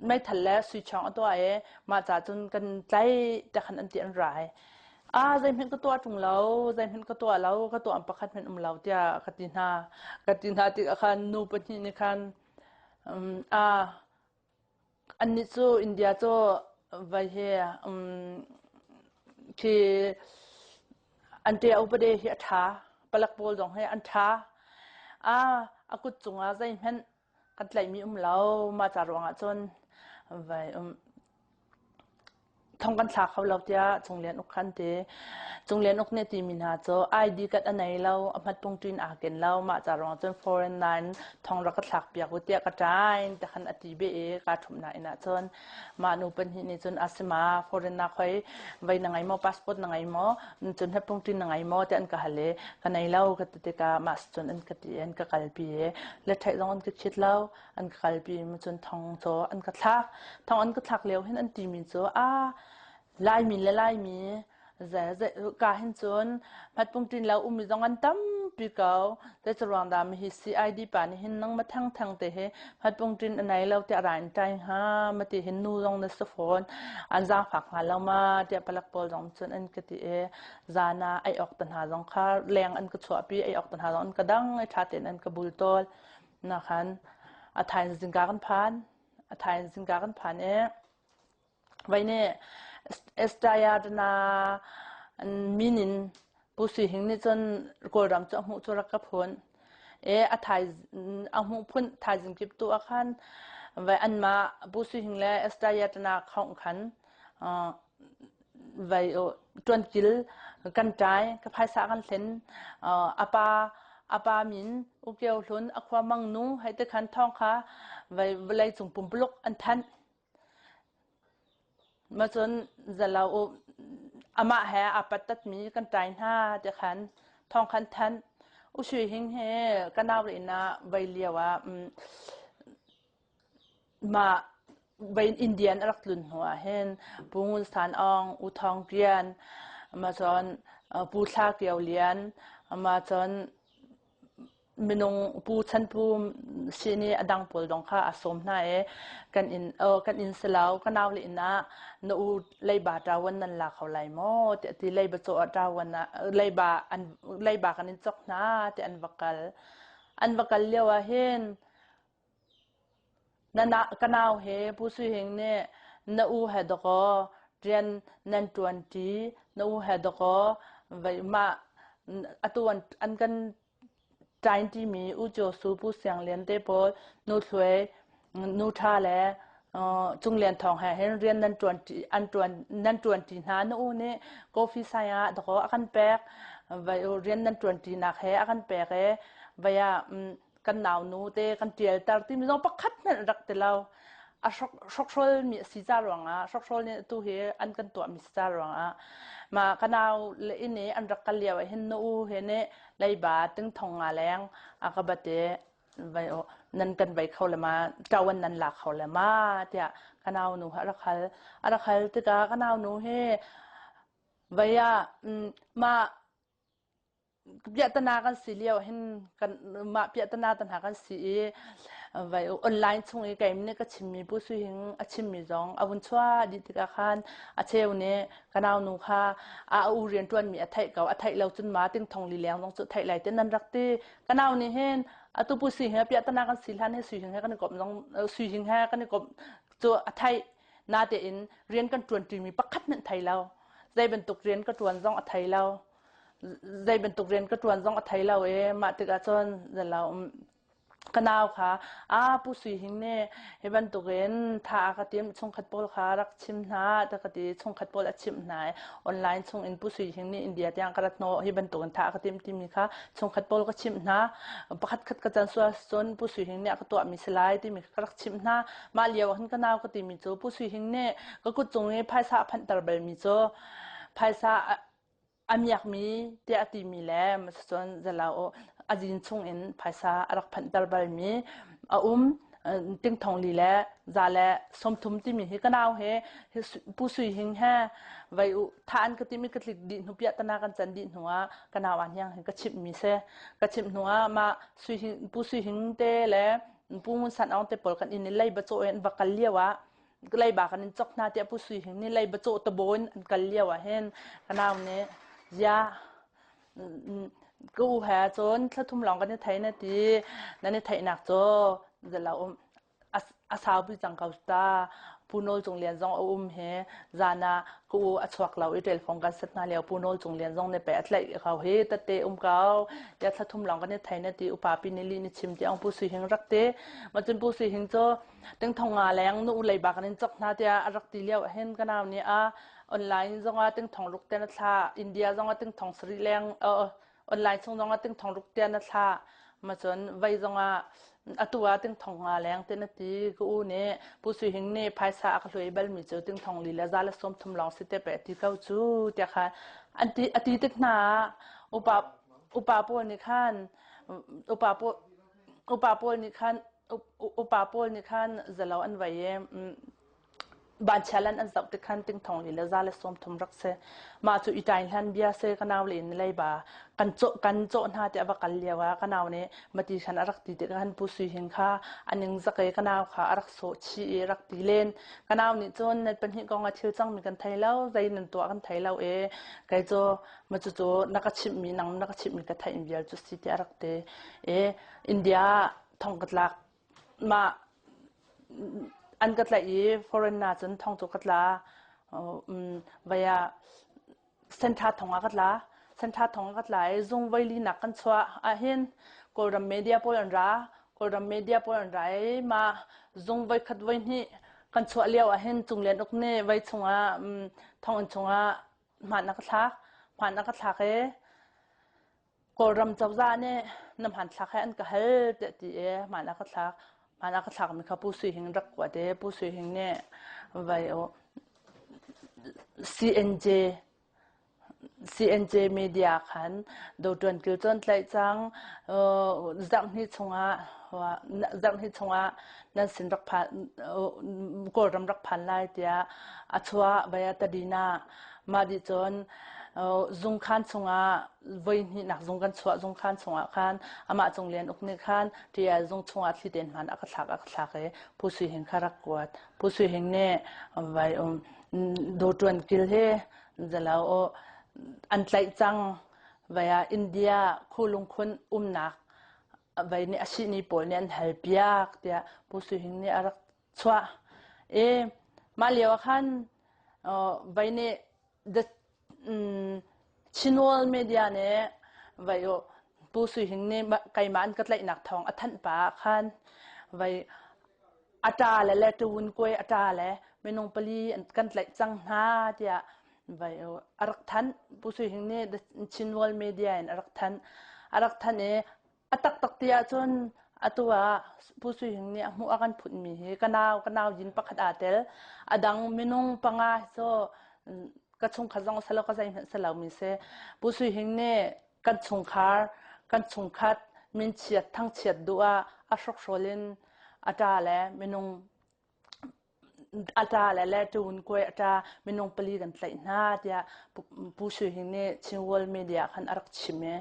meithal le suichawng a tuah i mah ca cun kan tlaih te khan an ti an ra i Ah zeihmanh ka tuah ṭung lo, zeihmanh ka tuah lo, ka tuah pakhat hmanh um lo tiah ka ti hna. Ka ti hna tikah khan nu pahnih nih khan um, ah annih cu India cu vai hi um, khi an ṭe upade hi a ṭha, palek pawl zong hi an ṭha. Ah a kut cungah zeihmanh kan tlaihmi um lo, mah ca ruangah cun vai um Thong kan thla kho lo tiah Cunglian Uk kha an ti. Cunglian Uk nih a timi hna cu ID card a nei lo, a hmatpungṭin aa ken lo, mah ca ruang cun foreign nain thong rak ka thlak piak u tiah ka ṭain ti khan a ti beh i kaa ṭhumhnak inn ah cun mah nu pahnih nih cun a si ma foreign na khoi vei na ngei maw passport na ngei maw cun hmatpungṭin na ngei maw tiah an ka hal i ka nei lo ka ti tikah mah cun an ka ti i an ka kalpi i le-ṭheih zong an ka khit lo. An ka kalpi cun thong cu an ka thlak. Thong an ka thlak lio hin an timi cu a Laimi le Laimi ka hin cun hmatpungṭin lo ummi zong an tampi ko. Zeicaruang dah hi CID pa nih hin nang ma theng theng te hi hmatpungṭin a nei lo tiah ra in ṭai hnga ma ti hin nu zong na si fawn an zaangfak hnga lo ma tiah palek pawl zong cun an ka ti i zan ah ei awk te hna zong kha leng an ka chuahpi ei awk te hna zong an ka dang i ṭha tein an ka bultawl. Na khan a thain zingka kan phan a thain zingka kan phan i vai nih Estayadana min in Pu Sui Hing nih cun Kawlram cu a hmuh cu rak ka phun e a thai a hmuh phun thaizing kip tu ah khan vai anmah Pu Sui Hing le Estayadana khong khan vai ṭuankil kan ṭai ka phaisa kan hlen a pa a pa min U Kio Hlun a khua Mang Nu hei ti khan thawng kha vai vawlei cung pumpuluk an thanh ma cun zalo u amah he aa pattatmi kan ṭai hna ti khan thawng khan thanh U Sui Hing he ka nau le inn ah vai lio ah Mah vein Indian a rak tlun hnu ah hin Pu Ngun San Aung, U Thawng Ṭian, mah cun Pu Thla Kio Lian, mah cun minung Pu Chan Pu sin i a dang pawl zong kha a sawm hna i kan inn kan inn si lo ka nau le inn ah na u leiba ṭawan nan la kho lai maw tiah ti leiba cawh ah ṭawan ah leiba an leiba kan in cawk hna tiah an va kal. An va kal lio ah hin Ka nau he Pu Sui Hing nih na u he dakaw rian nan ṭuanṭi, na u he dakaw mah atu an kan ṭainṭimi U Kyaw Su, Pu Siang Lian te pawl, Nu Thluai, Nu Ṭha le Cung Lian Thawng he hin rian nan ṭuanṭi an ṭuan nan ṭuanṭi hna. Na u nih coffee sai ah dakaw a kan pek, rian nan ṭuanṭinak he a kan pek i vai ah kan naunu te kan ṭialter timi zong pakhat hmanh rak ti lo. A hrokhrol mi a si ca ruangah hrokhrol nih atu hi an kan tuah mi si ca ruangah ma ka nau le inn i an rak kal lio ah hin na u he nih leiba ting thong nga leng a ka bat i vai nan kan vai kho le ma ṭawan nan la kho le ma tiah ka nau nu a rak hal a rak hal tikah ka nau nu hi vai ah mah piahtana kan si lio hin kan mah piahtana te hna kan si i vai online chung i keim nih ka chimmi Pu Sui Hing a chimmi zong a vun chuah dih tikah khan a cheu nih ka nau nu kha a u rian ṭuanmi a theih ko a theih lo cun ma ting thong li leng zong cu theih lai te nan rak ti ka nau nih hin atu Pu Sui Hing piahtana kan si hlan he Sui Hing he kan i komh zong Sui Hing he kan i komh cu a theih natein rian kan ṭuanṭimi pakhat hmanh thei lo zei bantuk rian ka ṭuan zong a thei lo zei bantuk rian ka ṭuan zong a thei lo i mah tikah cun zalo. Ka nau kha aa Pu Sui Hing nih hi bantukin tha a ka timh chungkhat pawl kha rak chim hna ta ka ti chungkhat pawl a chimh hna i online chung in Pu Sui Hing nih India tiang ka rat hnawh hi bantukin tha a ka timh timi kha chungkhat pawl ka chimh hna pakhat khat ka can sual cun Pu Sui Hing nih a ka tuahmi si lai timi kha ka rak chimh hna mah lio ah khan ka nau ka timi cu Pu Sui Hing nih ka kut cung i phaisa a phanhter balmi cu phaisa a miakmi tiah a timi le cun zalo a zin chungin phaisa a rak phanhter balmi a um tingthong li le za le 30 timi hi ka nau he pu sui hing he vai u tha an ka timi ka tlik dih hnu piah tana kan can dih hnu ah ka nau an hiang hi ka chimh mi se ka chimh hnu ah ma sui hing pu sui hing te le pu ngun san aung te pawl kan in lei ba chaw in va kal lio ah leiba kan in cok hna tiah Pu Sui Hing nih leiba cawh tabaw in an kal lio ah hin ka nau nih zia ka u he cun thla thum lawng kan i thei na ti nan i theihnak cu zalo um a saupi cang ko ta Pu Nawl Cung Lian zong a um he zan ah ka u a chuak lo i telfong kan set hna lio Pu Nawl Cung Lian zong nih pe a tlaih ko hi tate um ko tiah thla thum lawng kan i thei na ti upa pi nih li ni chim ti ong Pu Sui Hing rak ti ma cun Pu Sui Hing cu Tingthong nga leng nu leiba kan in cok hna tiah a rak ti lio ahhin ka nau nih a online zongah tingthong ruk ten a thla India zongah tingthong sarih leng online chung zongah tingthong ruk ten a thla ma cun vei zongah atu ah tingthong nga leng ten a ti ka u nih Pu Sui Hing nih phaisa a ka hluai balmi cu tingthong li le za le 30 lawng si te pe ti ko cu tiah kha an ti a ti tik hna upa upa pawl nih khan upa pawl upa pawl nih khan upa pawl nih khan zalo an vai i vanchialan an zoh tik khan tingthong li le za le 30 rak si mah cu i tain hlan bia se ka nau le in leiba kan cawh kan cawh hna tiah va kal lio ah ka nau nih mati khan a rak ti tik khan pu sui hing kha aning zak i ka nau kha a rak sawh chih i rak ti len ka nau nih cun nan pahnih kong a thil cangmi kan thei lo zei nan tuah kan thei lo e kei cu ma cu cu na ka chimhmi nang na ka chimhmi ka theih vial cu si tiah a rak ti i India thong ka tlak mah an ka tlaih i foreign na cun thong cu ka tla vai ah sentha thong ah ka tla sentha thong ah ka tla i zung voili nak kan chuah ahhin kawlram media pawl an ra kawlram media pawl an ra i mah zung voi khat voi hnih kan chuah lio ahhin Cunglian uk nih voi chungah thonginn chungah hmaan a ka thlak hmaan a ka thlak i Kawlram cozah nih na hmanthlak he an ka hal tiah ti i hmaan a ka thlak. Hmaan a ka thlakmi kha Pu Sui Hing rak kuat i Pu Sui Hing nih vai CNJ CNJ media khan dotuan kil cu an tlaih cang. Zarhhnih chungah zarhhnih chungah nan sin rak phan Kawlram rak phan lai tiah a chuah vai ah tadin ah mah dih cun zungkhan chungah voihnihnak zung kan chuah zungkhan chungah khan amah cung lian uk nih khan ṭial zung chungah thli tein hman a ka thlak a ka thlak i Pu Sui Hing kha rak kuat Pu Sui Hing nih vai um dawṭuan kil hi zalo an tlaih cang vai ah India khulungkhun umnak vai nih a sihni pawl nih an hal piak tiah Pu Sui Hing nih a rak chuah i mah lio ah khan vai nih The Chinworld media nih vai Pu Sui Hing nih keimah an ka tlaihnak thawng a thanh pa ah khan vai a ṭa le le Tuwun Kue a ṭa le minung pali kan tlaih cang hna tiah vai a rak thanh. Pu Sui Hing nih The Chinworld media in a rak thanh. A rak thanh i A taktak ti ahcun atu ah Pu Sui Hing nih a hmuh a kan phutmi hi ka nau ka nau yin pakhat aa tel. A dang minung panga hi cu ka chungkhat zong a si lo ka zeihmanh si lomi si. Pu Sui Hing nih kan chungkhar kan chungkhat minchiat thangchiat duh ah a hrokhrawl in a ṭa le minung A ṭa le le ṭun kuai a ṭa minung pali kan tlaih hna tiah Pu Sui Hing nih Chin World Media khan a rak chim i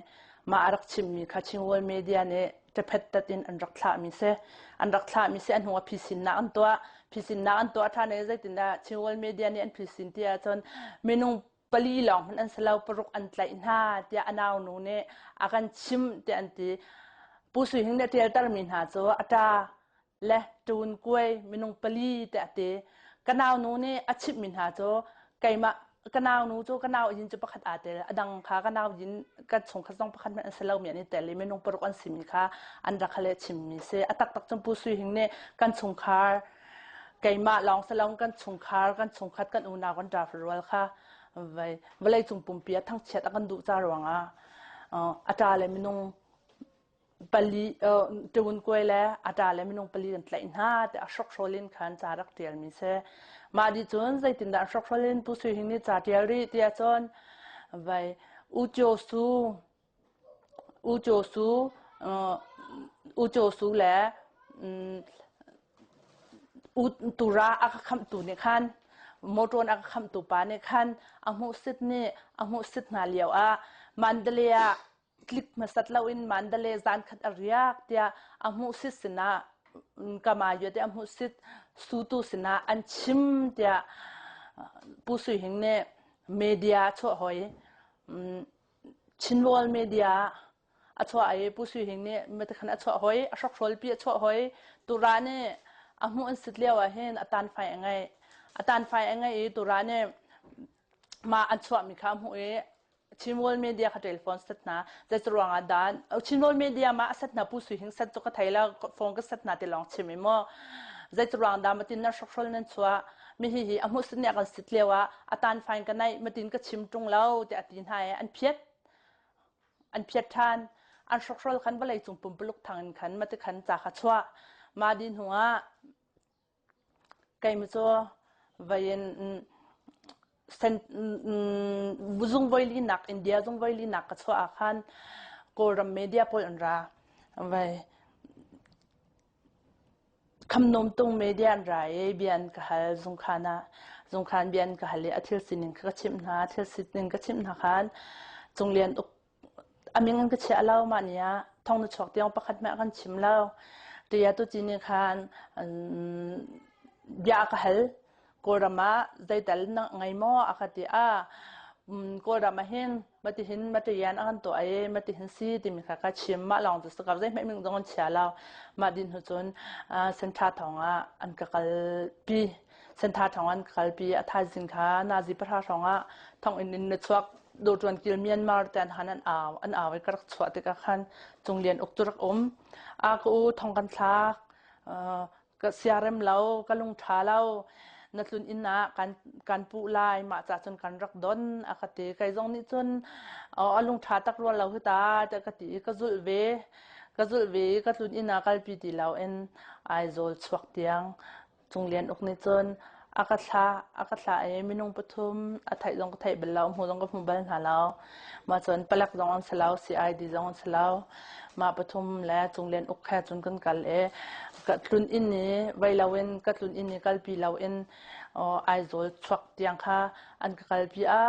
mah a rak chimmi kha Chin World Media nih ṭaphet tat in an rak thlahmi si. An rak thlahmi si a hnu ah phisinnak an tuah. Phisinnak an tuah ṭhan i zeitindah Chin World Media nih an phisin ti ahcun minung pali lawng hmanh an si lo paruk an tlaih hna tiah a naunu nih a kan chimh tiah an ti. Pu Sui Hing nih a ṭialtermi hna cu a ṭa le ṭun kuai minung pali te a ti. Ka naunu nih a chimhmi hna cu keimah Ka nau nu cu ka nau yin cu pakhat aa tel. A dang kha ka nau yin ka chungkhat zong pakhat hmanh an si lomi an i tel i minung paruk an simi kha an rak le chimmi si. A taktak cun Pu Sui Hing nih kan chungkhar keimah lawng si lo kan chungkhar kan chungkhat kan unau kan ṭa rual kha vai vawleicung pumpi ah thangchiat a kan duh ca ruangah a ṭa le minung pali ṭun kuai le a ṭa le minung pali kan tlaih hna tiah a hrokhrawl in khan ca rak ṭialmi si. Mah dih cun zeitindah hrokhrawl in Pu Sui Hing nih ca ṭial rih tiah cun vai U Kyaw Su U Kyaw Su U Kyaw Su le U Tura a ka khamhtu nih khan motor a ka khamhtu pa nih khan a hmuhsit nih a hmuhsit hna lio ah Mandalay ah tlik hmasat loin Mandalay zan khat a riak tiah a hmuhsit sinah kama te a hmuhsit sutu sinah an chim tiah Pu Sui Hing nih media a chuah hoi. Chinrawl media a chuah i Pu Sui Hing nih matikhan a chuah hoi, a hrokhrawl pi a chuah hoi. Tura nih a hmuh an sit lio ah hin a tanfai a ngeih. A tanfai a ngeih i tura nih mah an chuahmi kha a hmuh i Chinrawl media kha telephone set hna zeiruang ah dah Chinrawl media ma a set hna Pu Sui Hing set cu ka thei la phone ka set hna ti lawng chim i maw zeiruang dah matin nan hrokhrol nan chuah mi hi hi a hmuh sin nih a kan sit lio ah a tan fain ka naih matin ka chim ṭung lo tiah a ti hna i an phiat an phiat ṭhan an hrokhrol khan vawlei cung pumpuluk thang in khan mati khan ca kha chuah ma di hnu ah Keimah cu vei in zung voilinak India zung voilinak ka chuah ah khan Kawlram media pawl an ra. Vei Khamnawm tung media an ra i bia an ka hal zungkhan ah. Zungkhan bia an ka hal i a thil sining kha ka chimh hna. Thil sining ka chimh hna khan Cunglian uk A min an ka chiah lo mah ni ah thong na chuak tiang pakhat hmanh a kan chim lo. Tiah tuci nih khan bia a ka hal. Kawlram ah zeital na ngei maw a ka ti ah Kawlram ah hin matihin matiyan a kan tuah i matihin si timi kha ka chim mah lawng cu si ko zeihmanh min zong an chia lo. Mah din hnu cun Sentha thong ah an ka kalpi. Sentha thong an ka kalpi a thaizing kha nazi pahra hrawng ah thonginn in na chuak Dawṭuan kil Myanmar te an han an au an au i ka rak chuah tikah khan Cunglian uk cu rak um. A ka u thong kan thlak ka siarem lo ka lung ṭha lo na tlun inn ah kan kan puh lai mah ca cun kan rak don a ka ti kei zong nih cun a lung ṭha tak rua lo hi ta tiah ka ti i ka zulh ve ka zulh ve i ka tlun inn ah kalpi ti lo in Aizawl chuak tiang Cunglian uk nih cun a ka thlah a ka thlah i minung pathum a theih zong ka theih bal lo hmu zong ka hmu bal hna lo mah cun palek zong an si lo CID zong an si lo mah pathum le Cunglian uk he cun kan kal i ka tlun inn i vei loin ka tlun inn i kalpi loin Aizawl chuak tiang kha an ka kalpi a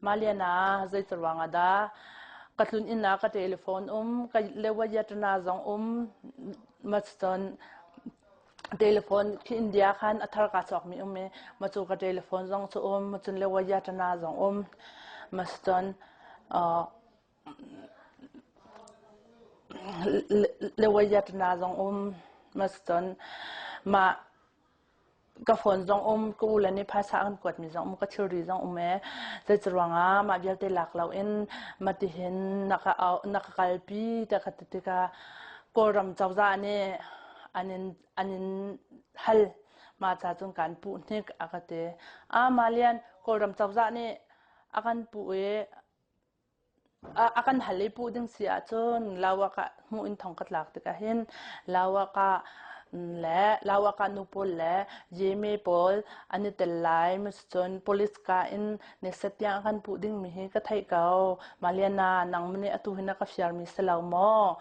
Mah ah zei ruang ah dah ka tlun inn ah ka telephone um, ka lewayatana zong um, ma cun telephone khi India khan a thar ka cawkmi um i ma cu ka telephone zong cu um, ma cun lewayatana zong um, ma cun lewayatana zong um, ma cun mah Ka phone zong um, ka u le nih phaisa an kuatmi zong um, ka thilri zong um ee. Zeicaruangah mah vialte lak loin matihin na ka au, na ka kalpi tiah ka ti tikah Kawlram cozah nih an in, an in hal. Mah ca cun kaan puh hnik a ka ti. Ah, Malian, Kawlram cozah nih a kan puh i A kan hal i puh ding si ahcun lawak ah hmuh in thong ka tlak tikah hin lawak ah le lawak ah nu pawl le Jimmy pawl an i tel lai cun police ka in neset tiang a kan puh dingmi hi ka theih ko. Maliana nang nih atu hi na ka fiarmi si lo maw?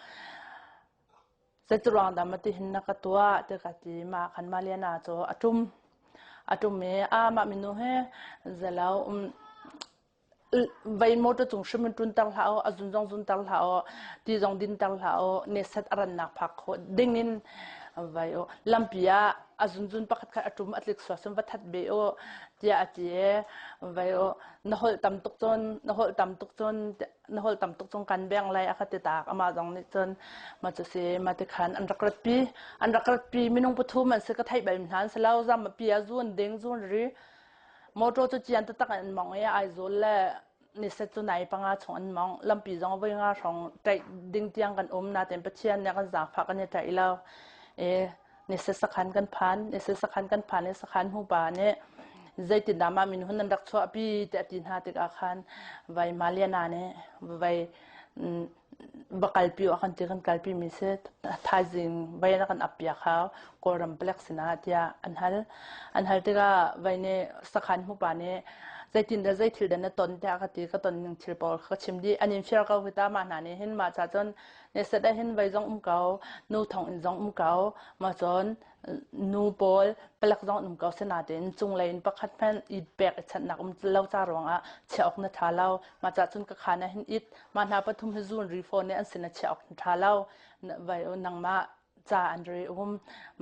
Zeiruang dah mati hin na ka tuah ti ka ti mah khan Maliana cu a ṭum a ṭum i a mah minu hi zelo um Vei motor cung hrim in ṭunter hlah u, a zun zong zunter hlah u, ti zong dinter hlah u, neset a rannak phak khawh ding in vai u. Lampi ah a zunzun pakhat khat a ṭum a tlik sual cun va that ve u tiah a ti i vai u. Na holh tam tuk cun, na holh tam tuk cun, na holh tam tuk cun kan beng lai a ka ti tak. Amah zong nih cun ma cu si ma ti khan an rak ratpi. An rak ratpi minung pathum an si ka theih bal hna an si lo. Zam pi ah zun ding zun ri. Motor cu cian taktak in an mong i Aizawl le niset cu nai panga chung an mong. Lampi zong voi nga hrawng ṭaih ding tiang kan um nain Pathian nih a kan zaangfah kan i ṭaih lo. I niset sakhan kan phan. Niset sakhan kan phan i sakhan hmupa nih zeitindah mah min hun nan rak chuahpi tiah a ti hna tikah khan vai Maliana nih vai va kalpi awk kan ti kan kalpi mi si thaizing vai na kan ap piak hau Kawlram palek sinah tiah an hal. An hal tikah vai nih sakhan hmupa nih zeitin dah zei thil dah na ton tiah ka ti ka ton ning thil pawl ka chim dih an in fir ko hi ta mah hna nih hin mah ca cun neset ah hin vai zong um ko nu thong in zong um ko ma cun nu pawl palek zong an um ko sinain cunglei in pakhat hmanh i pek i chanhnak um lo ca ruangah chiah awk na ṭha lo mah ca cun ka khaan ah hin it mah hna pathum hi zun ri fawn i an sin ah chiah awk na ṭha lo vai nangmah ca an ri um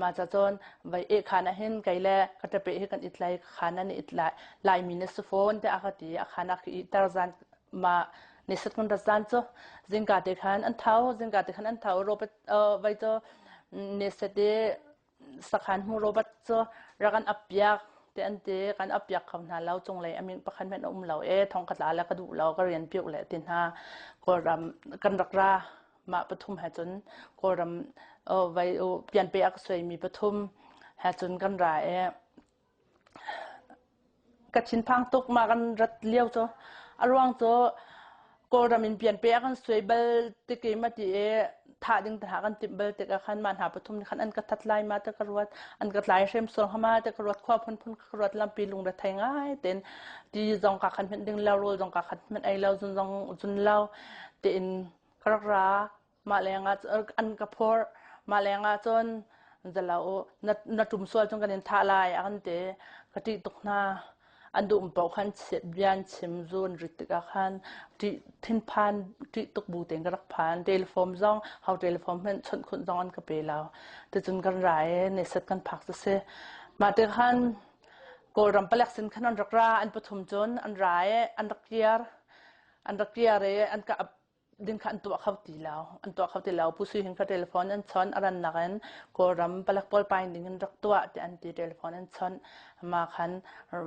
mah ca cun vai eh khaan ah hin kei le ka ṭape hi kan it lai ka khaan ah na it lai laimi na si fawn tiah a ka ti a khaan ah ka ih zan mah ni sat kan rat zan cu zingka te khan an tho zingka te khan an tho Robert vai cu ni sat i sakhan hmu Robert cu rak an ap piak te an ti kan ap piak kho hna lo cunglei amin pakhat hmanh a um lo e thong ka tla le ka duh lo ka rian piuk le ti hna Kawlram kan rak ra mah pathum he cun Kawlram vai pianpe a ka suaimi pathum he cun kan ra e Ka thinphang tuk mah kan rat lio cu. A ruang cu Kawlram in pianpe a kan suai bal tik i mati i thah ding te hna kan timh bal tik ah khan mah hna pathum nih khan an ka that lai ma ti ka ruat. An ka tlai hrim sual hnga ma ti ka ruat. Khua phunphun ka ruat lampi lungre thei ngai tein ti zong ka khan hmenh ding lo, rawl zong ka khan hmenh ei lo, zun zong zun lo tiin ka rak ra. Mah lengah an ka phorh. Mah lengah cun zalo u na na ṭum sual cun kan in thah lai a kan ti. Ka ṭih tuk hna. An duh paoh khan bia an chim zu an rit tikah khan ṭih thinphan ṭih tuk bu tein ka rak phan. Telephone zong ho telephone hmanh chawnh khunh zong an ka pe lo. Ticun kan ra i neset kan phak cu si. Mah ti khan Kawlram palek sin khan an rak ra an pathum cun an ra i an rak kir. An rak kir i an ka ding kha an tuah kho ti lo. An tuah kho ti lo. Pu Sui Hing kha telephone an chawnh. A rannak in Kawlram palek pawl paing ding in rak tuah ti an ti telephone an chawnh. Ma khan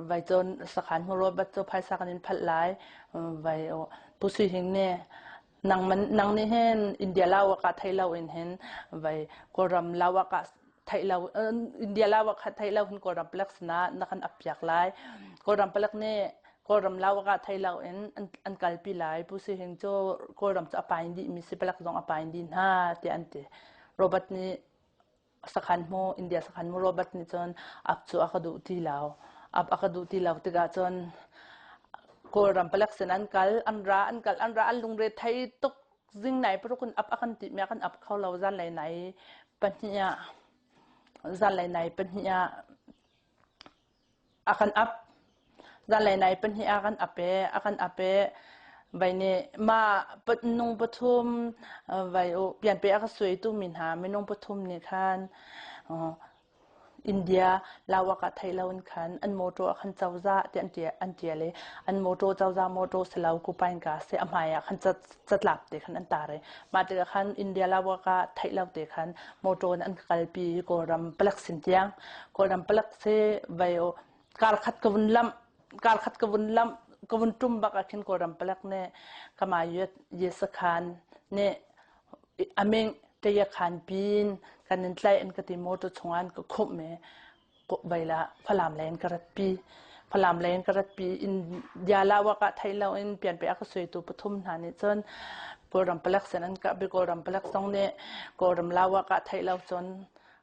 vai cun sakhan hmuro bat cu phaisa kan in phalh lai. Vai Pu Sui Hing nih nang man nang nih hin India lawa ka thei lo in hin vai Kawlram lawa ka theih lo India lawa kha theih lo hin Kawlram palek sinah na kan ap piak lai. Kawlram palek nih Kawlram lawak ah thei lo in an kalpi lai. Pu Si Hing cu Kawlram cu a pain dih mi si palek zong a pain dih hna tiah an ti. Robert nih sakhan hmu India sakhan hmu Robert nih cun ap cu a ka duh ti lo. Ap a ka duh ti lo tikah cun Kawlram palek sin an kal, an ra, an kal, an ra, an lungre thei tuk zing nai paruk in ap a kan ti mi a kan ap kho lo zanlei nai pahnih ah zanlei nai pahnih ah A kan ap. Zanlei nai pahnih ah kan ap i a kan ap i vai nih mah minung pathum vai u pianpe a ka suaitu mi hna minung pathum nih khan India lawak ah thei lo in khan an motor ah khan cozah ti an an tial i an motor cozah motor si lo kupain ka si a hmai ah khan catlap te khan an tar i mah tikah khan India lawak ah theih lo te khan motor in an ka kalpi Kawlram palek sin tiang Kawlram palek si vai kar khat ka vun lamh kar khat ka vun lamh ka vun tum bak ah khin Kawlram palek nih kama yet yesakhan nih aming taya khan pin kan in tlai an ka ti motor chungah an ka khumh i Vaila Falam lei in ka ratpi. Falam lei in ka ratpi. India lawak ah thei lo in pianpe a ka suaitu pathum hna nih cun Kawlram palek sin an kah bi Kawlram palek zong nih Kawlram lawak ah thei lo cun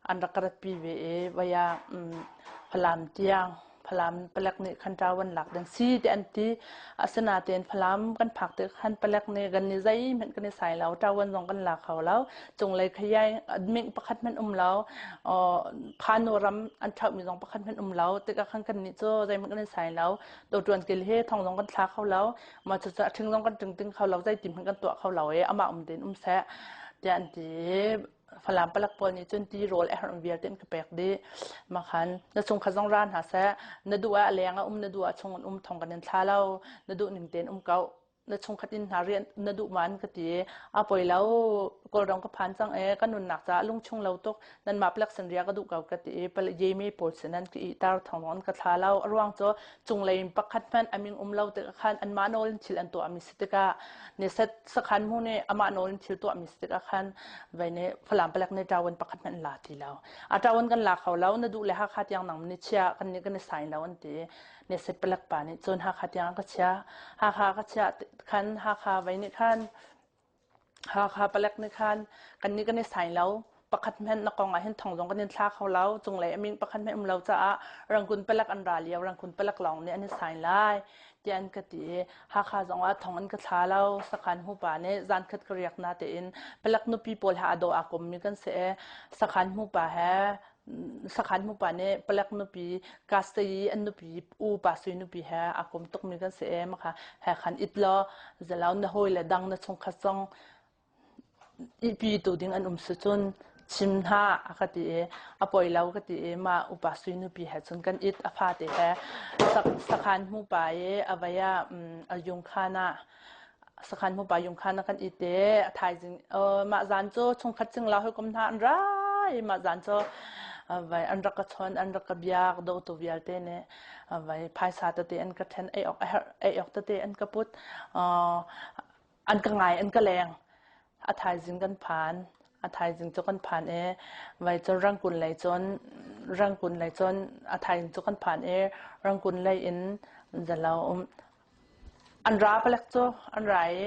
an rak ka ratpi ve i vaya Falam tiang Falam palek nih khan ṭawan lak ding si ti an ti. Asinain Falam kan phak tik khan palek nih kan ni zeihmanh kan i sai lo, ṭawan zong kan la kho lo. Cunglei khayai ming pakhat hmanh um lo. Phanu ram an ṭhauhmi zong pakhat hmanh um lo. Tikah khan kannih cu zeihmanh kan i sai lo. Toṭuan kil hi thong zong kan thla kho lo. Mah cucu a ṭhing zong kan ṭing ting kho lo. Zeitin hmanh kan tuah kho lo i amah um tein um seh tiah an ti. Falam palek pawl nih cun tirawl a herh vialte an ka pek dih. Mah khan na chungkhat zong ra hna seh. Na duh ah a leng ah um, na duh ah chung in um thong kan in thla lo. Na duh ning tein um ko. Na chungkhat in hna rian na duh ma an ka ti i a poi lo Kawlram ka phan cang e ka nunnak caah lungchung lo tuk nanmah palek sin ria ka duh ko ka ti i yemi pawl sin an ka ihter thawng an ka thla lo. A ruang cu cunglei in pakhat hmanh a min um lo tikah khan anmah nawl in thil an tuahmi si tikah ni set sakhan hmu nih amah nawl in thil tuahmi si tikah khan vei nih Falam palek nih ṭawan pakhat hmanh an la ti lo. A ṭawan kan la kho lo na duh le Hakha tiang nang ni chia kan nih kan i sain lo an ti. Ni set palek pa nih cun Hakha tiang a ka chia. Hakha ka chiah khan Hakha vei nih khan Hakha palek nih khan kannih kan i sai lo. Pakhat hmanh na kong ah hin thong zong kan in thla kho lo. Cunglei a min pakhat hmanh um lo caah Rangoon palek an ra lio Rangoon palek lawng nih an i sai lai tiah an ka ti i Hakha zong ah thong an ka thla lo. Sakhan hmupa nih zankhat ka riak na tein palek nupi pawl he aa dawh aa kommi kan si i sakhan hmupa he sakhan hmupa nih palek nupi Kastayi an nupi u pa sui nupi he aa kom tukmi kan si e makha he khan it law zalau na hawi le dang na chungkhat zong ihpi tu ding an um si cun chim hna a ka ti i a poi lo ka ti i mah upa sui nupi he cun kan it a fate he sakhan hmupa i a vei ah a yung khan ah Sakhan hmupa yung khan a kan it i a thaizing mah zan cu chungkhat cingla hawikom hna an ra i mah zan cu vai an rak ka chawn an rak ka biak dawtu vialte nih vai phaisa tete an ka ṭhen ei awk a herh ei awk tete an ka put an ka ngai an ka leng a thaizing kan phan a thaizing cu kan phan i vai cun rangkun lei cun rangkun lei cun a thaizing cu kan phan i rangkun lei in zalo um An ra palek cu an ra i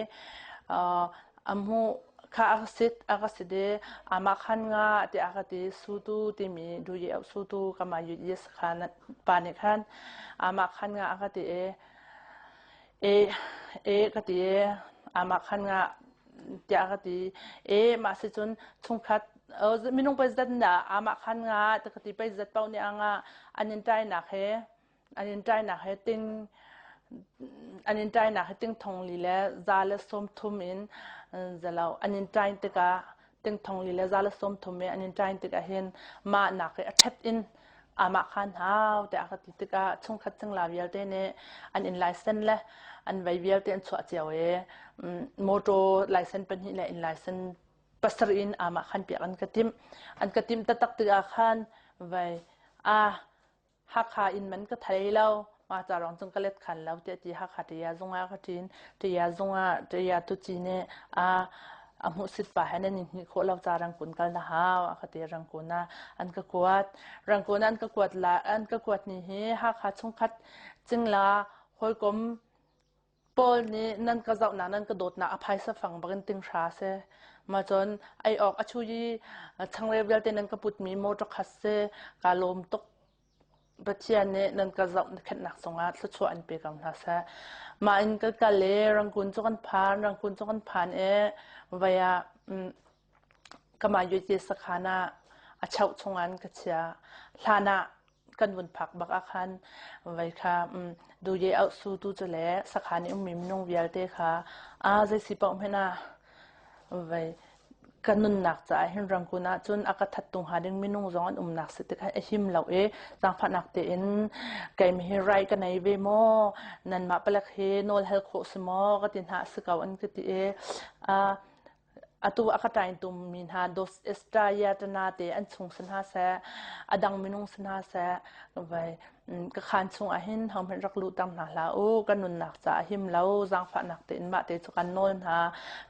a hmuh kha a ka sit a ka sit i amah khan nga tiah a ka ti. Sutu timi duye sutu kama yut yes khan pa nih khan amah khan nga a ka ti i e e ka ti i amah khan nga tiah a ka ti. E mah si cun chungkhat minung pei zat dah amah khan nga ti ka ti pei zat paoh nih a nga an in ṭainak he An in ṭainak he ting an in ṭainak he ting thong li le za le sawm thum in zalo an in ṭain tikah ting thong li le za le sawm thum in an in ṭain tikah hin mah nak i a ṭhet in amah khan hau tiah ka ti tikah chungkhat cingla vialte nih an in license le an vei vialte an chuah cio i motor license pahnih le inn license pasarih in amah khan piak an ka timh an ka timh taktak tikah khan vai a Hakha inn man ka thei lo. Mah ca rong cun ka let khan lo tiah ti Hakha ṭia zung ah ka ṭin. Ṭia zung ah ṭia tuci nih a a hmuhsit pa he nan in hnih khawh lo ca Rangkun kal na hau a ka ti Rangkun ah an ka kuat. Rangkun an ka kuat la an ka kuat ni hi Hakha chungkhat cingla hawikom Paul nih nan ka zohnak nan ka dawtnak a phaisa fang bakin ting hra si. Mah cun ei awk a chu i changreu vialte nan ka putmi motor khat si ka lawm tuk. Pathian nih nan ka zoh khenhnak cungah thluachuah an pe ko hna seh. Mah in ka kal i Rangoon cu kan phan, Rangoon cu kan phan i vai ah kamah Yute sakhan ah a chauh chungah an ka chia. Hlan ah kan vun phak bak ah khan vai kha duye auh su tu cu le sakhan i ummi minung vialte kha a zei si paoh hmanh ah vai ka nunnak caah hin Rangoon ah cun a ka that tung hnga ding minung zong an umnak si tikah a him lo i zaangfahnak tein keimi hi rai ka nei ve maw nanmah palek hi nawl hal khawh si maw ka ti hna a si ko an ka ti i Atu a ka ṭaintummi hna Dos Estrayatana te an chung si hna seh, a dang minung si hna seh, vai ka khaan chungah hin hohmanh rak luhter hna hlah u. Ka nunnak caah him lo, zaangfahnak tein mah te cu kan nawl hna.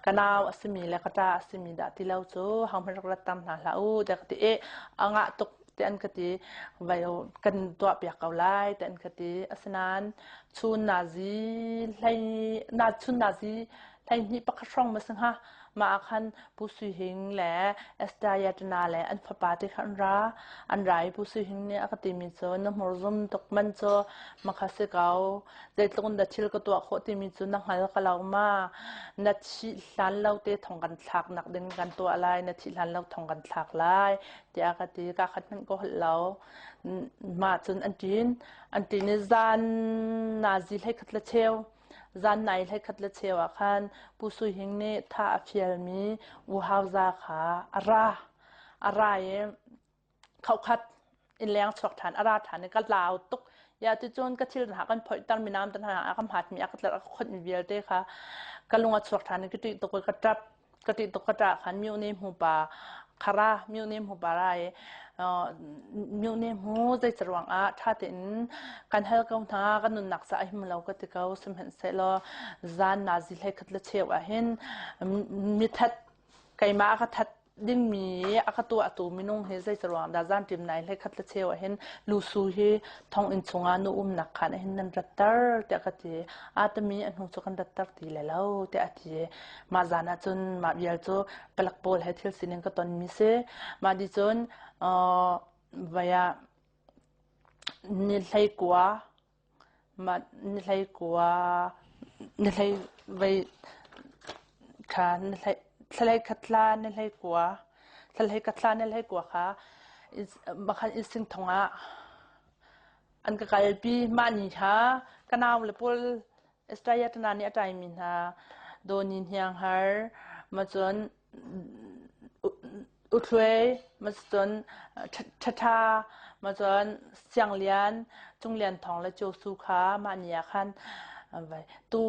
Ka nau a simi le ka ṭa a simi dah ti lo cu hohmanh rak ratter hna hlah u, tiah ka ti. I a ngah tuk tiah an ka ti. Vai kan tuahpiak ko lai tiah an ka ti. Asinain chun nazi hlei na chun nazi 12 pakhat hrawng ma si hnga. Mah ah khan Pu Sui Hing le Esther Yatana le an fapa te kha an ra. An ra i Pu Sui Hing nih a ka timi cu na hmur zum tuk man cu makha si ko. Zeitluk in dah thil ka tuah khawh timi cu na hngal ka lo ma. Na thih hlan lo te thong kan thlak nak ding kan tuah lai. Na thih hlan lo thong kan thlak lai tiah ka ti. Ka khat hmanh ka holh lo. Mah cun an ṭin. An ṭin i zan nazi hlei khat le cheu Zan nai hleikhat le cheu ah khan Pu Sui Hing nih thah a fialmi U Hau Za kha a ra. A ra i khauhkhat innleng chuak ṭhan a ra ṭhan i ka lau tuk. Ya ticun ka thil hna kan phoihter mi nam te hna a ka hmatmi a ka tlerh a ka khonh mi vialte kha ka lung a chuak ṭhan i ka ṭih tuk i ka ṭap. Ka ṭih tuk ka ṭah khan myo-ne hmu pa khara myo-ne hmu pa ra i myo-ne hmu zeica ruangah ṭha tein kan hal ko hna kan nunnak ca a him lo ka ti ko sihmanhsehlaw zan nazi hlei khat le cheu ah hin mithat keimah a ka that dingmi a ka tuahtu minung hi zeica ruang dah zanṭim nai hlei khat le cheu ah hin lusu hi thonginn chungah nu umnak khan ah hin nan ratter tiah ka ti. Aa timi a hnu cu kan ratter ti le lo tiah a ti. Mah zan ah cun mah vial cu palek pawl he thil sining ka tonmi si. Mah di cun vai ah ni hlei kua Mah ni hlei kua ni hlei vei kha ni hlei thla khat thla ni hlei kua thla hlei khat thla ni hlei kua kha bakhan insing thong ah an ka kalpi. Mah ni kha ka nau le pawl Estayatana nih a ṭaimi hna Dawni Hniang Har ma cun Uthluai ma cun Ṭhaṭha ma cun Siang Lian Cung Lian Thawng le Cio Su kha mah ni ah khan vai tu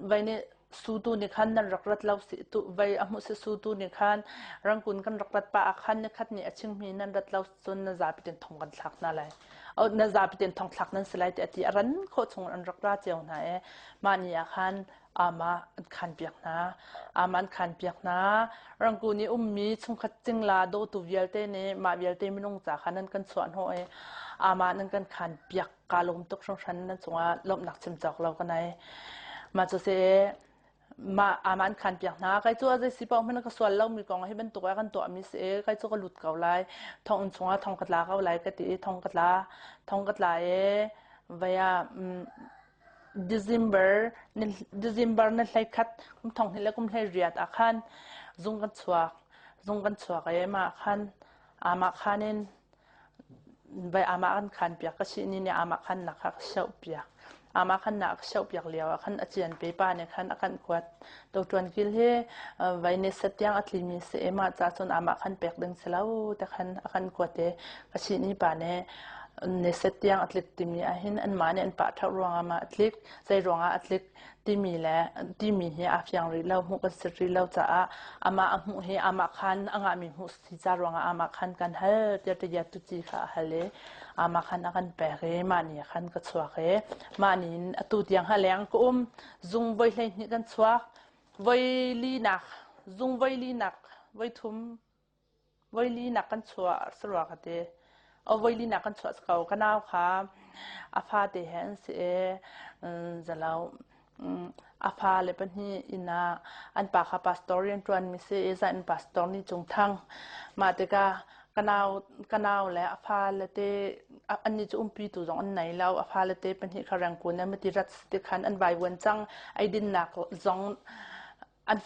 vai nih su tu nih khan nan rak rat lo si tu vai a hmuh si su tu nih khan Rangkun kan rak rat pah ah khan nikhat nih a chingmi nan rat lo cun na zapi ten thong kan thlak hna lai. Na zapi ten thong thlak nan si lai ti a ti a ran khawh chung an rak ra cio hna i mah ni ah khan ama an khan piak hna. Ama an khan piak hna. Rangkun i ummi chungkhat cingla dawtu vialte nih mah vialte minung ca kha nan kan chuah hnawh i ama nan kan khan piak ka lawm tuk hringhran nan cungah lawmhnak chim cawk lo ka nei. Mah cu si mah ama an khan piak hna. Kai cu a zei si paoh hmanh ka sual lomi kong hi bantuk ah kan tuahmi si i kai cu ka lut ko lai. Thonginn chungah thong ka tla ko lai ka ti i thong ka tla. Thong ka tla i vai ah December December ni 11 kum thong hnih le kum 18 ah khan zung kan chuak. Zung kan chuak i mah khan amah khan in Vai amah kan khan piak ka si ni nih amah khan nak kha ka soh piak. Amah khan nak ka soh piak lio ah khan a cian pe pa nih khan a kan kuat. Toṭuan kil hi vai ni set tiang a tlimi si i mah ca cun amah khan pek ding si lo te khan a kan kuat i ka si ni pa nih ni set tiang a tlik timi ahhin anmah nih an pah ṭheo ruangah mah a tlik, zei ruangah a tlik timi le timi hi aa fiang rih lo, hmuh kan si rih lo caah amah a hmuh hi amah khan a ngahmi hmuh si ca ruangah amah khan kan hal tiah tiah tuci kha a hal i amah khan a kan pek i mah ni khan ka chuak i mah ni in atu tiang ha leng ka um zung voi 12 kan chuak voi li nak zung voi li nak voi thum Voili nak kan chuah sarua ka ti. O voili nak kan chuah ko. Ka nau kha a fate he an si i zalo a fale pahnih inn ah an pa kha pastor rian ṭuan mi si i zan pastor ni Cung Thang. Mah tikah ka nau ka nau le a fale te annih cu umpi tu zong an nei lo. A fale te pahnih kha Rangoon an ti rat ti khan an vaivuan cang. Eidinnak zong an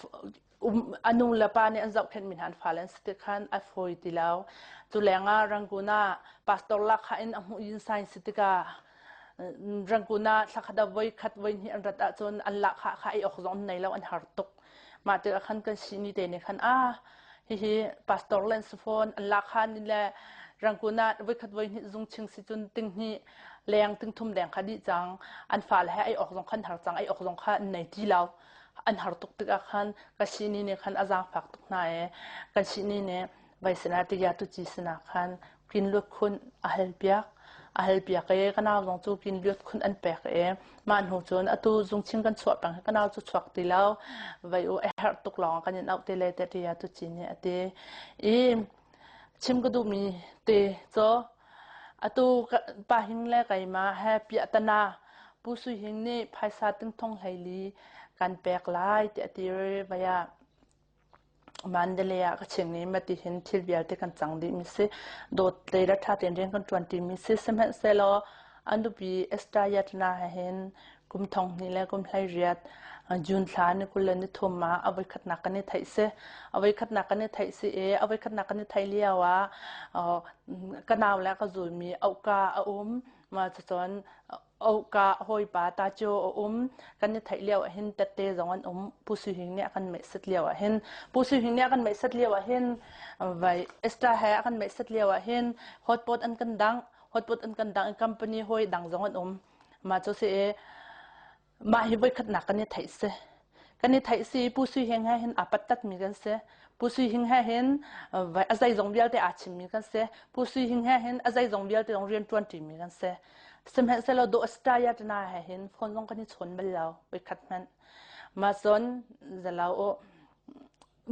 um, a nu le pa nih an zohkhenhmi hna an fale an si tik khan a fawi ti lo. Cu lengah Rangoon ah pastor lakha in a hmuh yin sign si tikah Rangoon ah thlakhat ah voi khat voi hnih an rat ahcun an lahkhah kha ei awk zong an nei lo an har tuk. Mah tikah khan kan sihni te nih khan ah hihi pastor le an si fawn an lahkhah ni le Rangoon ah voi khat voi hnih zung ching si cun ting hnih leng ting thum deng kha dih cang an fale he ei awk zong khan har cang ei awk zong kha an nei ti lo. An har tuk tikah khan ka sihni nih khan a zaangfak tuk hna i kan sihni nih vai sinah tiah tuci sinah khan kin luat khun a hal piak a hal piak i ka nau zong cu kin luat khun an pek i mah hnu cun atu zungchin kan chuah peng ka nau cu chuak ti lo vai u a herh tuk lawng kan in auh te le te tiah tuci nih a ti i chim ka duhmi te cu Atu Pa Hing le keimah he piahtana Pu Sui Hing nih phaisa tingthong 14 kan pek lai tiah a ti vai ah Mandalay ah ka chim i mati hin thil vialte kan cang dih mi si. Dawt le le ṭha tein rian kan ṭuan ṭi mi si. Sihmanhsehlaw an nupi Esther Yatna he hin kum 20 le kum 18 June thla ni 23 ah a voikhatnak kan i theih si. A voikhatnak kan i theih si i a voikhatnak kan i theih lio ah ka nau le ka zulmi auhka a um. Ma cucun auhka hawipa ta cu a um. Kan i theih lio ah hin tette zong an um. Pu Sui Hing nih a kan meihsat lio ah hin Pu Sui Hing nih a kan meihsat lio ah hin vai Esther he a kan meihsat lio ah hin hotpot an kan dangh. Hotpot an kan dang company hawi dang zong an um. Mah cu si i mah hi voikhatnak kan i theih si. Kan i theih si Pu Sui Hing he hin aa pattat mi kan si. Pu Sui Hing he hin a zeizong vialte aa chimmi kan si. Pu Sui Hing he hin a zeizong vialte zong rian ṭuan ṭimi kan si. Sihmanhsehlaw dawh Astaya tana he hin phone zong kan i chawn bal lo voikhat hmanh. Mah cun zalo u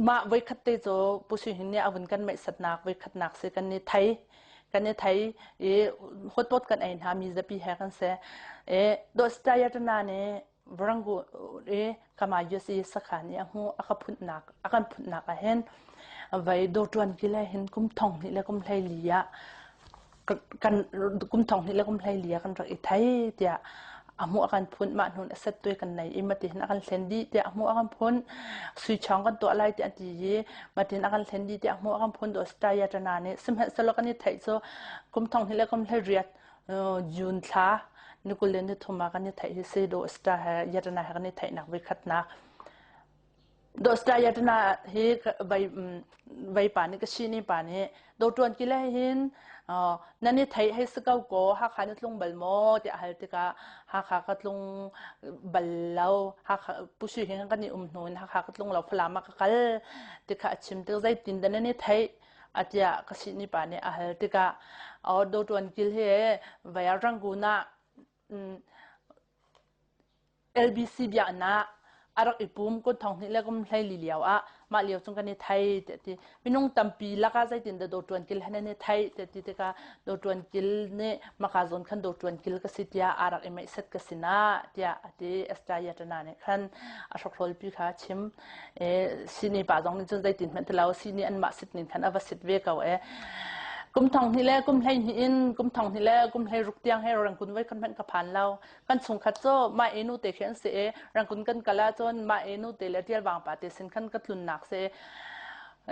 mah voikhat te cu Pu Sui Hing nih a vun kan meihsatnak voikhatnak si kan i thei kan i thei i hotpot kan ei hna mi zapi he kan si. E dawh Astaya tana nih Varangu i kama USA sakhan i a hmu a ka phunnak a kan phunnak ah hin vai dawṭuan ki le hin kum thong hnih le kum 14 ah kan kum thong hnih le kum 14 ah kan rak i thei tiah a hmuh a kan phun mah hnun a set tuai kan nei i matin a kan hlen dih tiah a hmuh a kan phun sui chong kan tuah lai tiah a ti i matin a kan hlen dih tiah a hmuh a kan phun do staya tana nih sihmanhsehlaw kan i theih cu kum thong hnih le kum 18 June thla ni 23 ah kan i theih hi si do star he yatana he kan i theihnak voikhatnak do star yatana hi vai vai pa nih ka si ni pa nih do tuan ki le hin nan i theih hei si ko ko Hakha na tlung bal maw tiah hal tikah Hakha ka tlung bal lo Hakha pusi hin kan i um hnu in Hakha ka tlung lo Falam ah ka kal tikha a chim tik zeitin dah nan i theih atiah ka sihni pa nih a hal tikah do ṭuan kil hi vai Rangoon ah LBC biaknak a rak i pum kun thong hnih le kum 14 lio ah mah lio chung kan i thei ti ti minung tampi lakah zeitin dah do ṭuan kil han an i thei ti ti tikah do ṭuan kil nih maka zawn khan do ṭuan kil ka si tiah a rak i meihset ka sinah tiah a ti Esther Yatana nih khan a hrokhrawl pi kha a chim sini pa zong nih cun zeitin hmanh ti lo sini anmah sit ning khan a va sit ve ko e kum thong hnih le kum 12 in kum thong hnih le kum 16 tiang he rangkun voi khat hmanh ka phan lo kan chungkhat cu mah enu te khi an si e rangkun kan kal ahcun mah enu te le tial wang pa te sin khan ka tlunnak si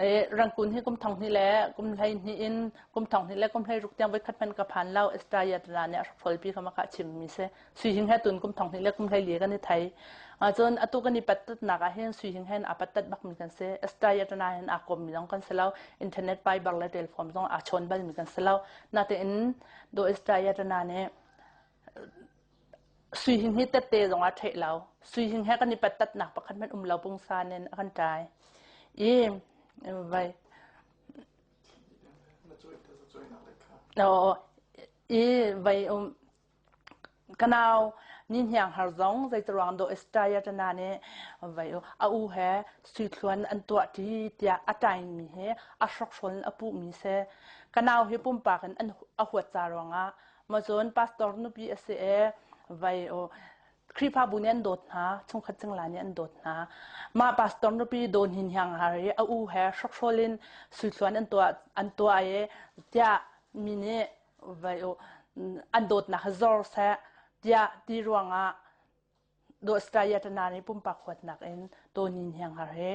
e rangkun hi kum thong hnih le kum 12 in kum thong hnih le kum 16 tiang voi khat hmanh ka phan lo Australia nih a hrokhrol pi kha ma kha chim mi si Sui Hing he tun kum thong hnih le kum 14 kan i thei. Cun atu kan i pattatnak ah hin Sui Hing hen aa pattat bakmi kan si. Estaya tana hin aa kommi zong kan si lo. Internet Viber le telephone zong aa chawn balmi kan si lo. Natein do Estaya tana nih Sui Hing hi tette zong aa ṭheh lo. Sui Hing he kan i pattatnak pakhat hmanh um lo pungsan in a kan ṭai. I vai i vai um Ka nau ni hniang har zong zeitiruang dawh Estaya ṭana nih vai a u he suithluan an tuah ṭi tiah a ṭaimi he a hrokhrawl in a puhmi si. Ka nau hi pumpak in an a huat ca ruangah maw cun pastor nupi a si i vai Khrihfabu nih an dawt hna, chungkhat cingla nih an dawt hna. Mah pastor nupi Dawn Hin Hiang Har i a u he hrokhrawl in suithluan an tuah an tuah i tiah mi nih vai an dawtnak zor seh tiah ti ruangah Dawstayatana nih pumpak huatnak in Tawnin Hianghar he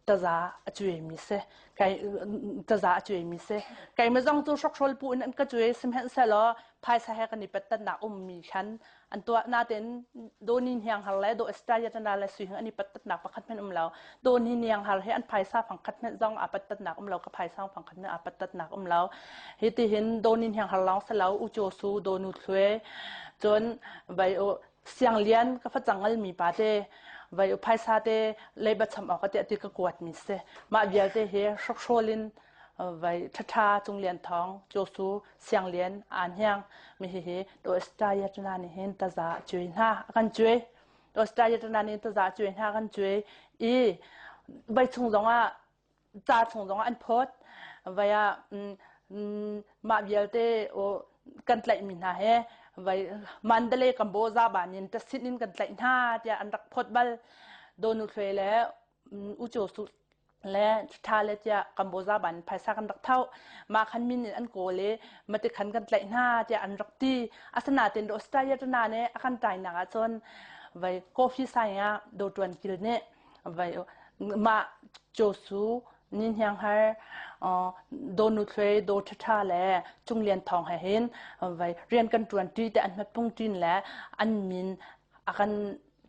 taza a cuaimi si kai taza a cuaimi si keimah zong cu hrokhrawl pu in an ka cuai sihmanhsehlaw phaisa he kan i pattannak ummi khan an tuah natein Dawni Hnianghar le Daw Estayatana le Sui Hing an i pattatnak pakhat hmanh um lo. Dawni Hnianghar hi an phaisa fangkhat hmanh zong aa pattatnak um lo, ka phaisa fangkhat hmanh aa pattatnak um lo. Hi ti hin Dawni Hnianghar lawng si lo, U Chaw Su, Daw Nu Thlue, cun vai u Siang Lian ka facang ngalmi pa te vai u phaisa te leiba cham awk tiah ti ka kuat mi si. Mah vialte hi hrokhrawl in vai ṭhaṭha Cung Lian Thawng, Chaw Su, Siang Lian, Aa Hniang mi hihi Doestayatana nih hin taza a cuai hna a kan cuai. Doestayatana nih taza a cuai hna a kan cuai i vai chung zongah ca chung zongah an phawt. Vai ah mah vialte kan tlaihmi hna he vai Mandalay Kamboja ban in tasin in kan tlaih hna tiah an rak phawt bal. Donu Thluai le U Chaw Su le ṭha le tiah Kamboja ban phaisa kan rak tho mah khan min in an kawl i mati khan kan tlaih hna tiah an rak ti asinain Australia tana nih a kan ṭainak ahcun vai coffee sai ah do ṭuan kil nih vai mah Josu ni hniang har do nu thluai do ṭhaṭha le Cung Lian Thawng he hin vai rian kan ṭuan ṭi te an hmatpung ṭin le an min a kan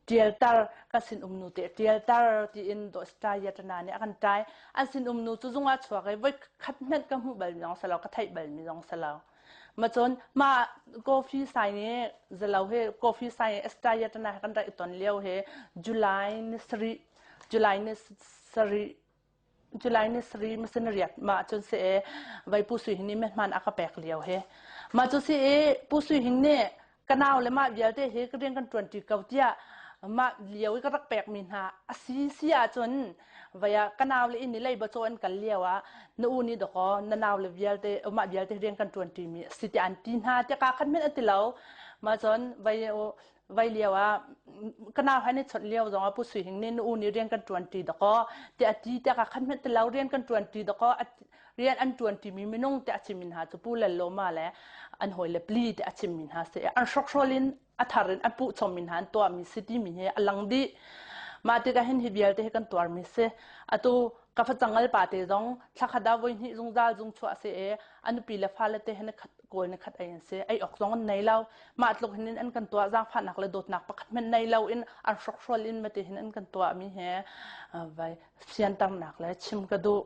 ṭialter ka sinum nu te ṭialter tiin Dawstayatana nih a kan ṭai an sinum nu cu zung ah chuak i voi khat hmanh ka hmuh balmi zong si lo ka theih balmi zong si lo. Ma cun ma coffee sai nih zalo he coffee sai estaya tana kan rak i ton lio he July ni sarih July ni sarih July ni sarih masin riat ma cun si e vai pu sui hin nih mehman a ka pek lio he ma cu si e pu sui hin nih ka nau le mah vialte hi ka rian kan ṭuan ṭi ko tiah mah lio i ka rak pekmi hna a si si ahcun vai ah ka nau le inn i leiba caw an kal lio ah na u nih dakaw na nau le vialte mah vialte rian kan ṭuan ṭimi a si tiah an ti hna tiah kaa khat hmanh an ti lo mah cun vai vai lio ah ka nau han i chawnh lio zong ah Pu Sui Hing nih na u nih rian kan ṭuan ṭi dakaw tiah a ti tiah kaa khat hmanh ti lo rian kan ṭuan ṭi dakaw rian an ṭuan ṭimi minung te a chimmi hna cu Pu Lal Lawma le an hawile pli te a chimmi hna si. An hrokhrawl in a thar in an puh chommi hna an tuahmi si timi hi a lang dih. Mah tikah hin hi vialte hi kan tuarmi si. Atu ka facangal pa te zong thlakhat ah voi hnih zungzal zung chuah si i a nupi le fale te hin khat kawl ni khat ei an si. Ei awk zong an nei lo. Mah tluk hin an kan tuah zaangfahnak le dawtnak pakhat hmanh nei lo in an hrokhrawl in mate hin an kan tuahmi hi vai fianternak le chim ka duh.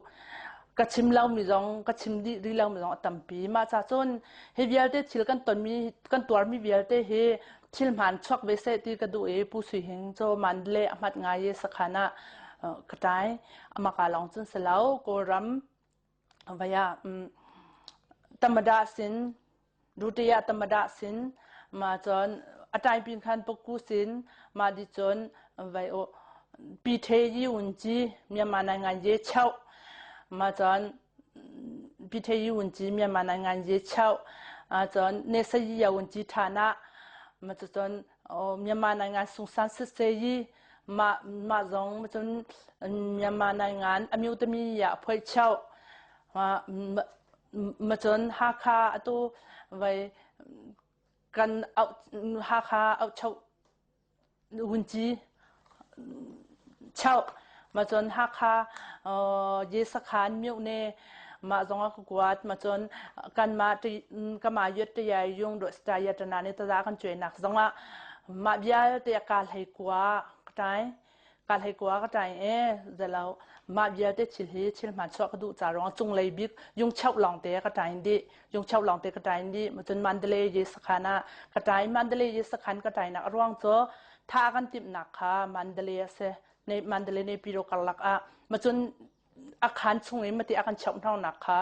Ka chim lomi zong ka chim dih rih lomi zong a tampi. Mah ca cun hi vialte thil kan tonmi kan tuarmi vialte hi thil hmaan chuak ve seh ti ka duh i Pu Sui Hing cu Mandalay a hmat ngai i sakhan ah ka ṭai. Amaka lawng cun si lo Kawlram vai ah Tamada sin Dutiya Tamada sin ma cun a ṭai pin khan Pukku sin ma di cun vai o Pi The Yi Un Ci Myanmar nai ngan ye chau ma cun Pi The Yi Un Ci Myanmar nai ngan ye chau cun Ne Sa Yi Ya Un Ci Tha Na ma cun Myanmar nai ngan Sung San Se Se Yi ma ma zong ma cun Myanmar nai ngan Amyu Tami Ya Phoi Chau Ma cun Hakha atu vai kan auh Hakha auhchoh vunci chauh ma cun Hakha Jesakhan myohne mah zong a ka kuat ma cun kanmah kamah yet tayai yung do staya tana ne taza kan cuainak zongah mah vialte ka hlei kua ka tai Ka hlei kua ka ṭai e zelo mah vialte thil hi thil hmaan chuah ka duh ca ruang cunglei bik yungcheuh lawngte ka ṭain dih yungcheuh lawngte ka ṭain dih cun Mandalay ye sakhan ah ka ṭai Mandalay ye sakhan ka ṭainak a ruang cu tha kan timhnak kha Mandalay a si ne Mandalay ne piro karlak ah macun a khan chung in mati a kan cheuh hnawngnak kha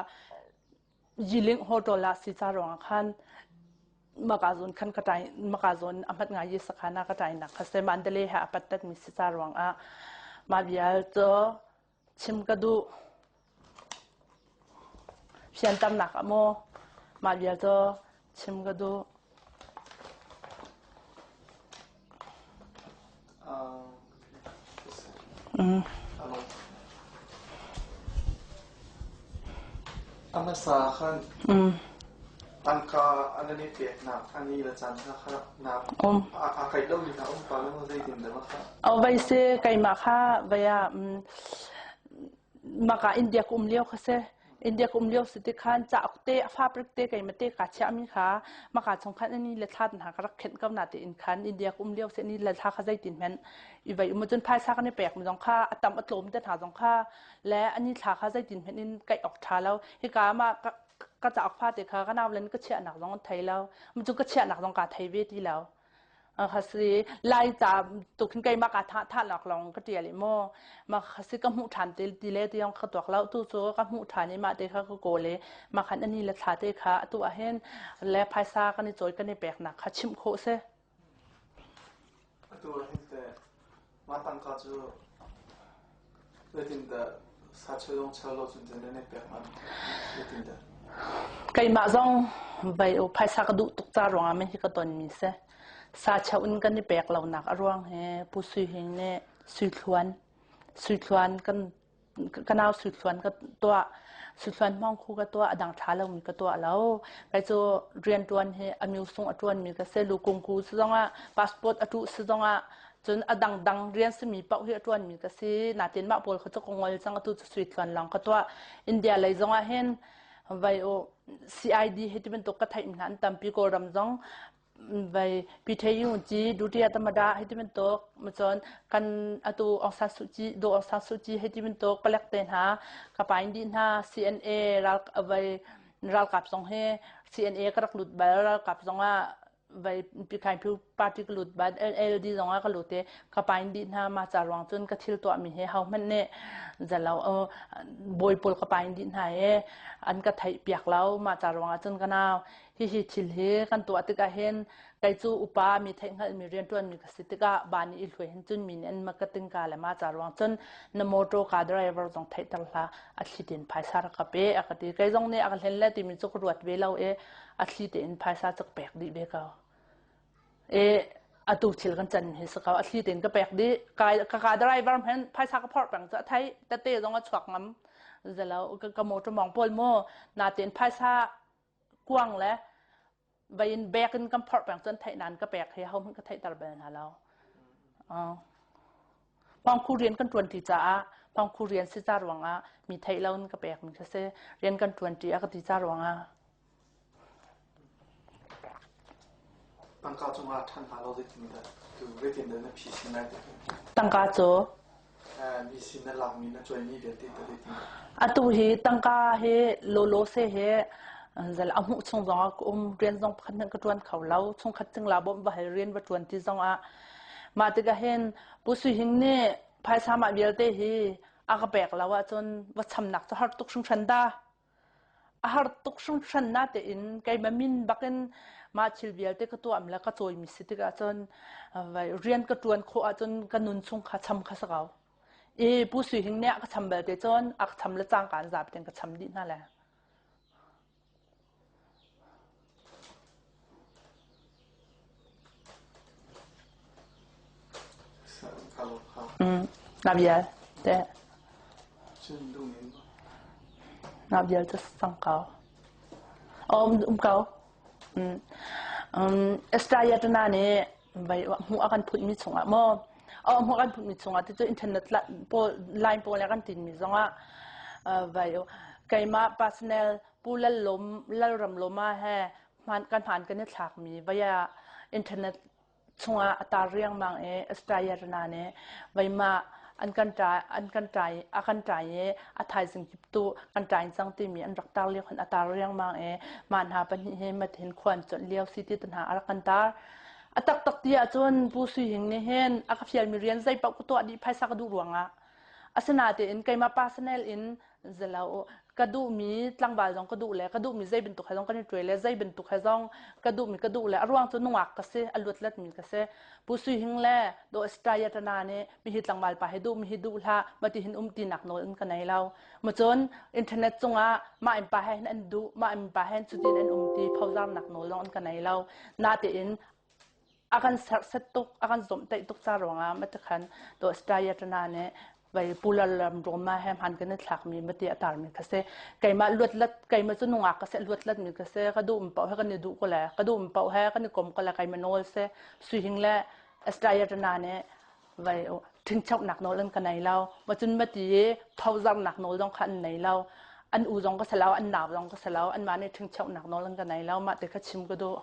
Yiling hotel ah si ca ruangah khan maka zawn khan ka ṭai maka zawn a hmat ngai i sakhan ah ka ṭainak kha se Mandalay he a pattat mi si ca ruangah mah vial cu chim ka duh fianternak ah maw mah vial cu chim ka duh. A hmasa khan tangka an i peknak a ni le caan hna kha aa kaih lomi hna um pa maw zeitindah na kha? Oh, vai si keimah kha vai ah maka India ka um lio kha si. India ka um lio si ti khan cauk te a fabric te keimah te kaa chiahmi kha maka chung khan ani le thla hna ka rak khenh ko na tiin khan India ka um lio si ani le thla kha zeitin hmanh i vai um cun phaisa kan i pek mi zong kha a tam a tlawm te hna zong kha le ani thla kha zeitin hmanh in kaih awk ṭha lo hika ma ka ka cauk fa te kha ka nau len ka chiahnak zong an thei lo cu ka chiahnak zong kaa thei ve ti lo Ka si lai ca tuk hin keimah ka thah thah lak lawng ka ṭial i maw mah ka si ka hmuh ṭhan te ti le tiang ka tuak lo tu cu ka hmuh ṭhan i mah te kha ka kawl i mah khan ani le thla te kha atu ah hin le phaisa kan i cawi kan i peknak kha chimh khawh si. Atu ah hin teh Mah tangka cu zeitindah sacheu zong cheu lo cun nan i pek ngam? Zeitindah? Keimah zong vai u phaisa ka duh tuk ca ruangah min hi ka tonmi si. Sacheu in kan i pek lonak a ruang hi Pu Sui Hing nih Sui Thluan Sui Thluan kan ka nau suithluan ka tuah suithluan hmang khu ka tuah a dang ṭha lomi ka tuah lo kei cu rianṭuan hi a myu sung a ṭuanmi ka si lukungku si zongah passport a ṭuh si zongah cun a dangdang rian simi paoh hi a ṭuanmi ka si natin mah pawl kha cu ka ngol cang atu cu suithluan lawng ka tuah India lei zongah hin vai u CID hi ti bantuk ka theih hna an tampi Kawlram zong vai Pithayun ci Dutiya Tamada hei ti bantuk cun kan atu Aung San Suu Kyi Do Aung San Suu Kyi hei ti bantuk palek te hna ka pain dih hna CNA ral vai Ralkap zong hi CNA ka rak lut bal ralkap zong ah vai Pikhaiphu party ka lut bal LLD zong ah ka lut i ka pain dih hna ma ca ruang cun ka thil tuahmi hi ho hmanh nih zalo bawi pawl ka pain dih hna i an ka theih piak lo ma ca ruang ah cun ka nau hihi thil hi kan tuah tikah hin kei cu upa mi theihhngalhmi rianṭuanmi ka si tikah ba nih i hluai hin cun mi nih an ma ka tingka le ma ca ruang cun na motor ka driver zong theihter hlah a thli tein phaisa rak ka pe a ka ti kei zong nih a ka hlen le timi cu ka ruat ve lo i a thli tein phaisa cu ka pek dih ve ko e atu thil kan can hi si ko a thli tein ka pek dih ka ka driver hen phaisa ka phorh peng cu a thei tete zong a chuak ngam zelo ka motor mong pawl mu na tein phaisa kuang le vai in bek in kan phorh peng cun theih nan ka pek hi ho hmanh ka theihter bal hna lo. Pangkhu rian kan ṭuan ṭi caah pangkhu rian si ca ruangah mi theih lo in ka pek mi kha si rian kan ṭuan ṭi a ka ti ca ruangah. Tangka cungah ṭhan hna lo zeitin dah tu zeitin dah na phi sin lai ti Tangka cu Mi sin na lakmi na cuaimi vialte ta zeitin Atu hi tangka hi lawlaw se hi zel a hmuh chung zong ah ka um rian zong pakhat hmanh ka ṭuan kho lo chungkhat cingla bawmh va hal rian va ṭuan ti zong ah mah tikah hin Pu Sui Hing nih phaisa mah vialte hi a ka pek lo ahcun va chamnak cu har tuk hringhran da. A har tuk hringhran natein keimah min bakin mah thil vialte ka tuahmi le ka cawimi si tikah cun rian ka ṭuan khawh ahcun ka nun chung kha cham kha si ko. I Pu Sui Hing nih a ka cham belte cun a ka cham le cangka in zapi tein ka cham dih hna le. Na vial te. Na vial te sang ko. Um um ko. Um Estayatana nih vai hmuh a kan phutmi chungah maw a hmuh kan phutmi chungah ti cu internet pawl line pawl le kan tinmi zongah vai keimah personnel Pu Lal Lawm Lalram Lawma he hman kan hman kan i thlakmi vaya internet chungah a tar riangmang i Australia nih veima an kan ṭai an kan ṭai a kan ṭai i a thaizing kip tu kan ṭai cang timi an rak tar lio khan a tar riangmang i mah hna pahnih hi mathin khuan conh lio si ti te hna a rak kan tar a taktak ti ahcun Pu Sui Hing nih hin a ka fialmi rian zei paoh ka tuah dih phaisa ka duh ruangah asinatein keimah personal in zalo ka duhmi tlangval zong ka duh le ka duhmi zei bantuk he zong kan i ṭuai le zei bantuk he zong ka duhmi ka duh le a ruang cu nungak ka si a luatlat mi ka si Pu Sui Hing le Do Stayatana nih mihi tlangval pa hi duh mihi duh hlah mati hin um tinak nawl in ka nei lo macun internet cungah mah in pa he hin an duh mah in pa he cutin an um ti phozarnak nawl zong an ka nei lo natein a kan serhset tuk a kan zomhtaih tuk ca ruangah matikhan to stayatana nih vai pulalam roma he hman kan i thlakmi mati a tarmi kha si keimah luatlat keimah cu nungak ka se luatlat mi ka se ka duh paoh he kan i duh ko le ka duh paoh he kan i kom ko le keimah nawl se suihing le stayatana nih vai ṭhingchoknak nawl an ka nei lo macun mati i phozarnak nawl zong kha an nei lo an u zong ka si lo an nau zong ka si lo anmah nih ṭhingchoknak nawl an ka nei lo mah te kha chim ka duh.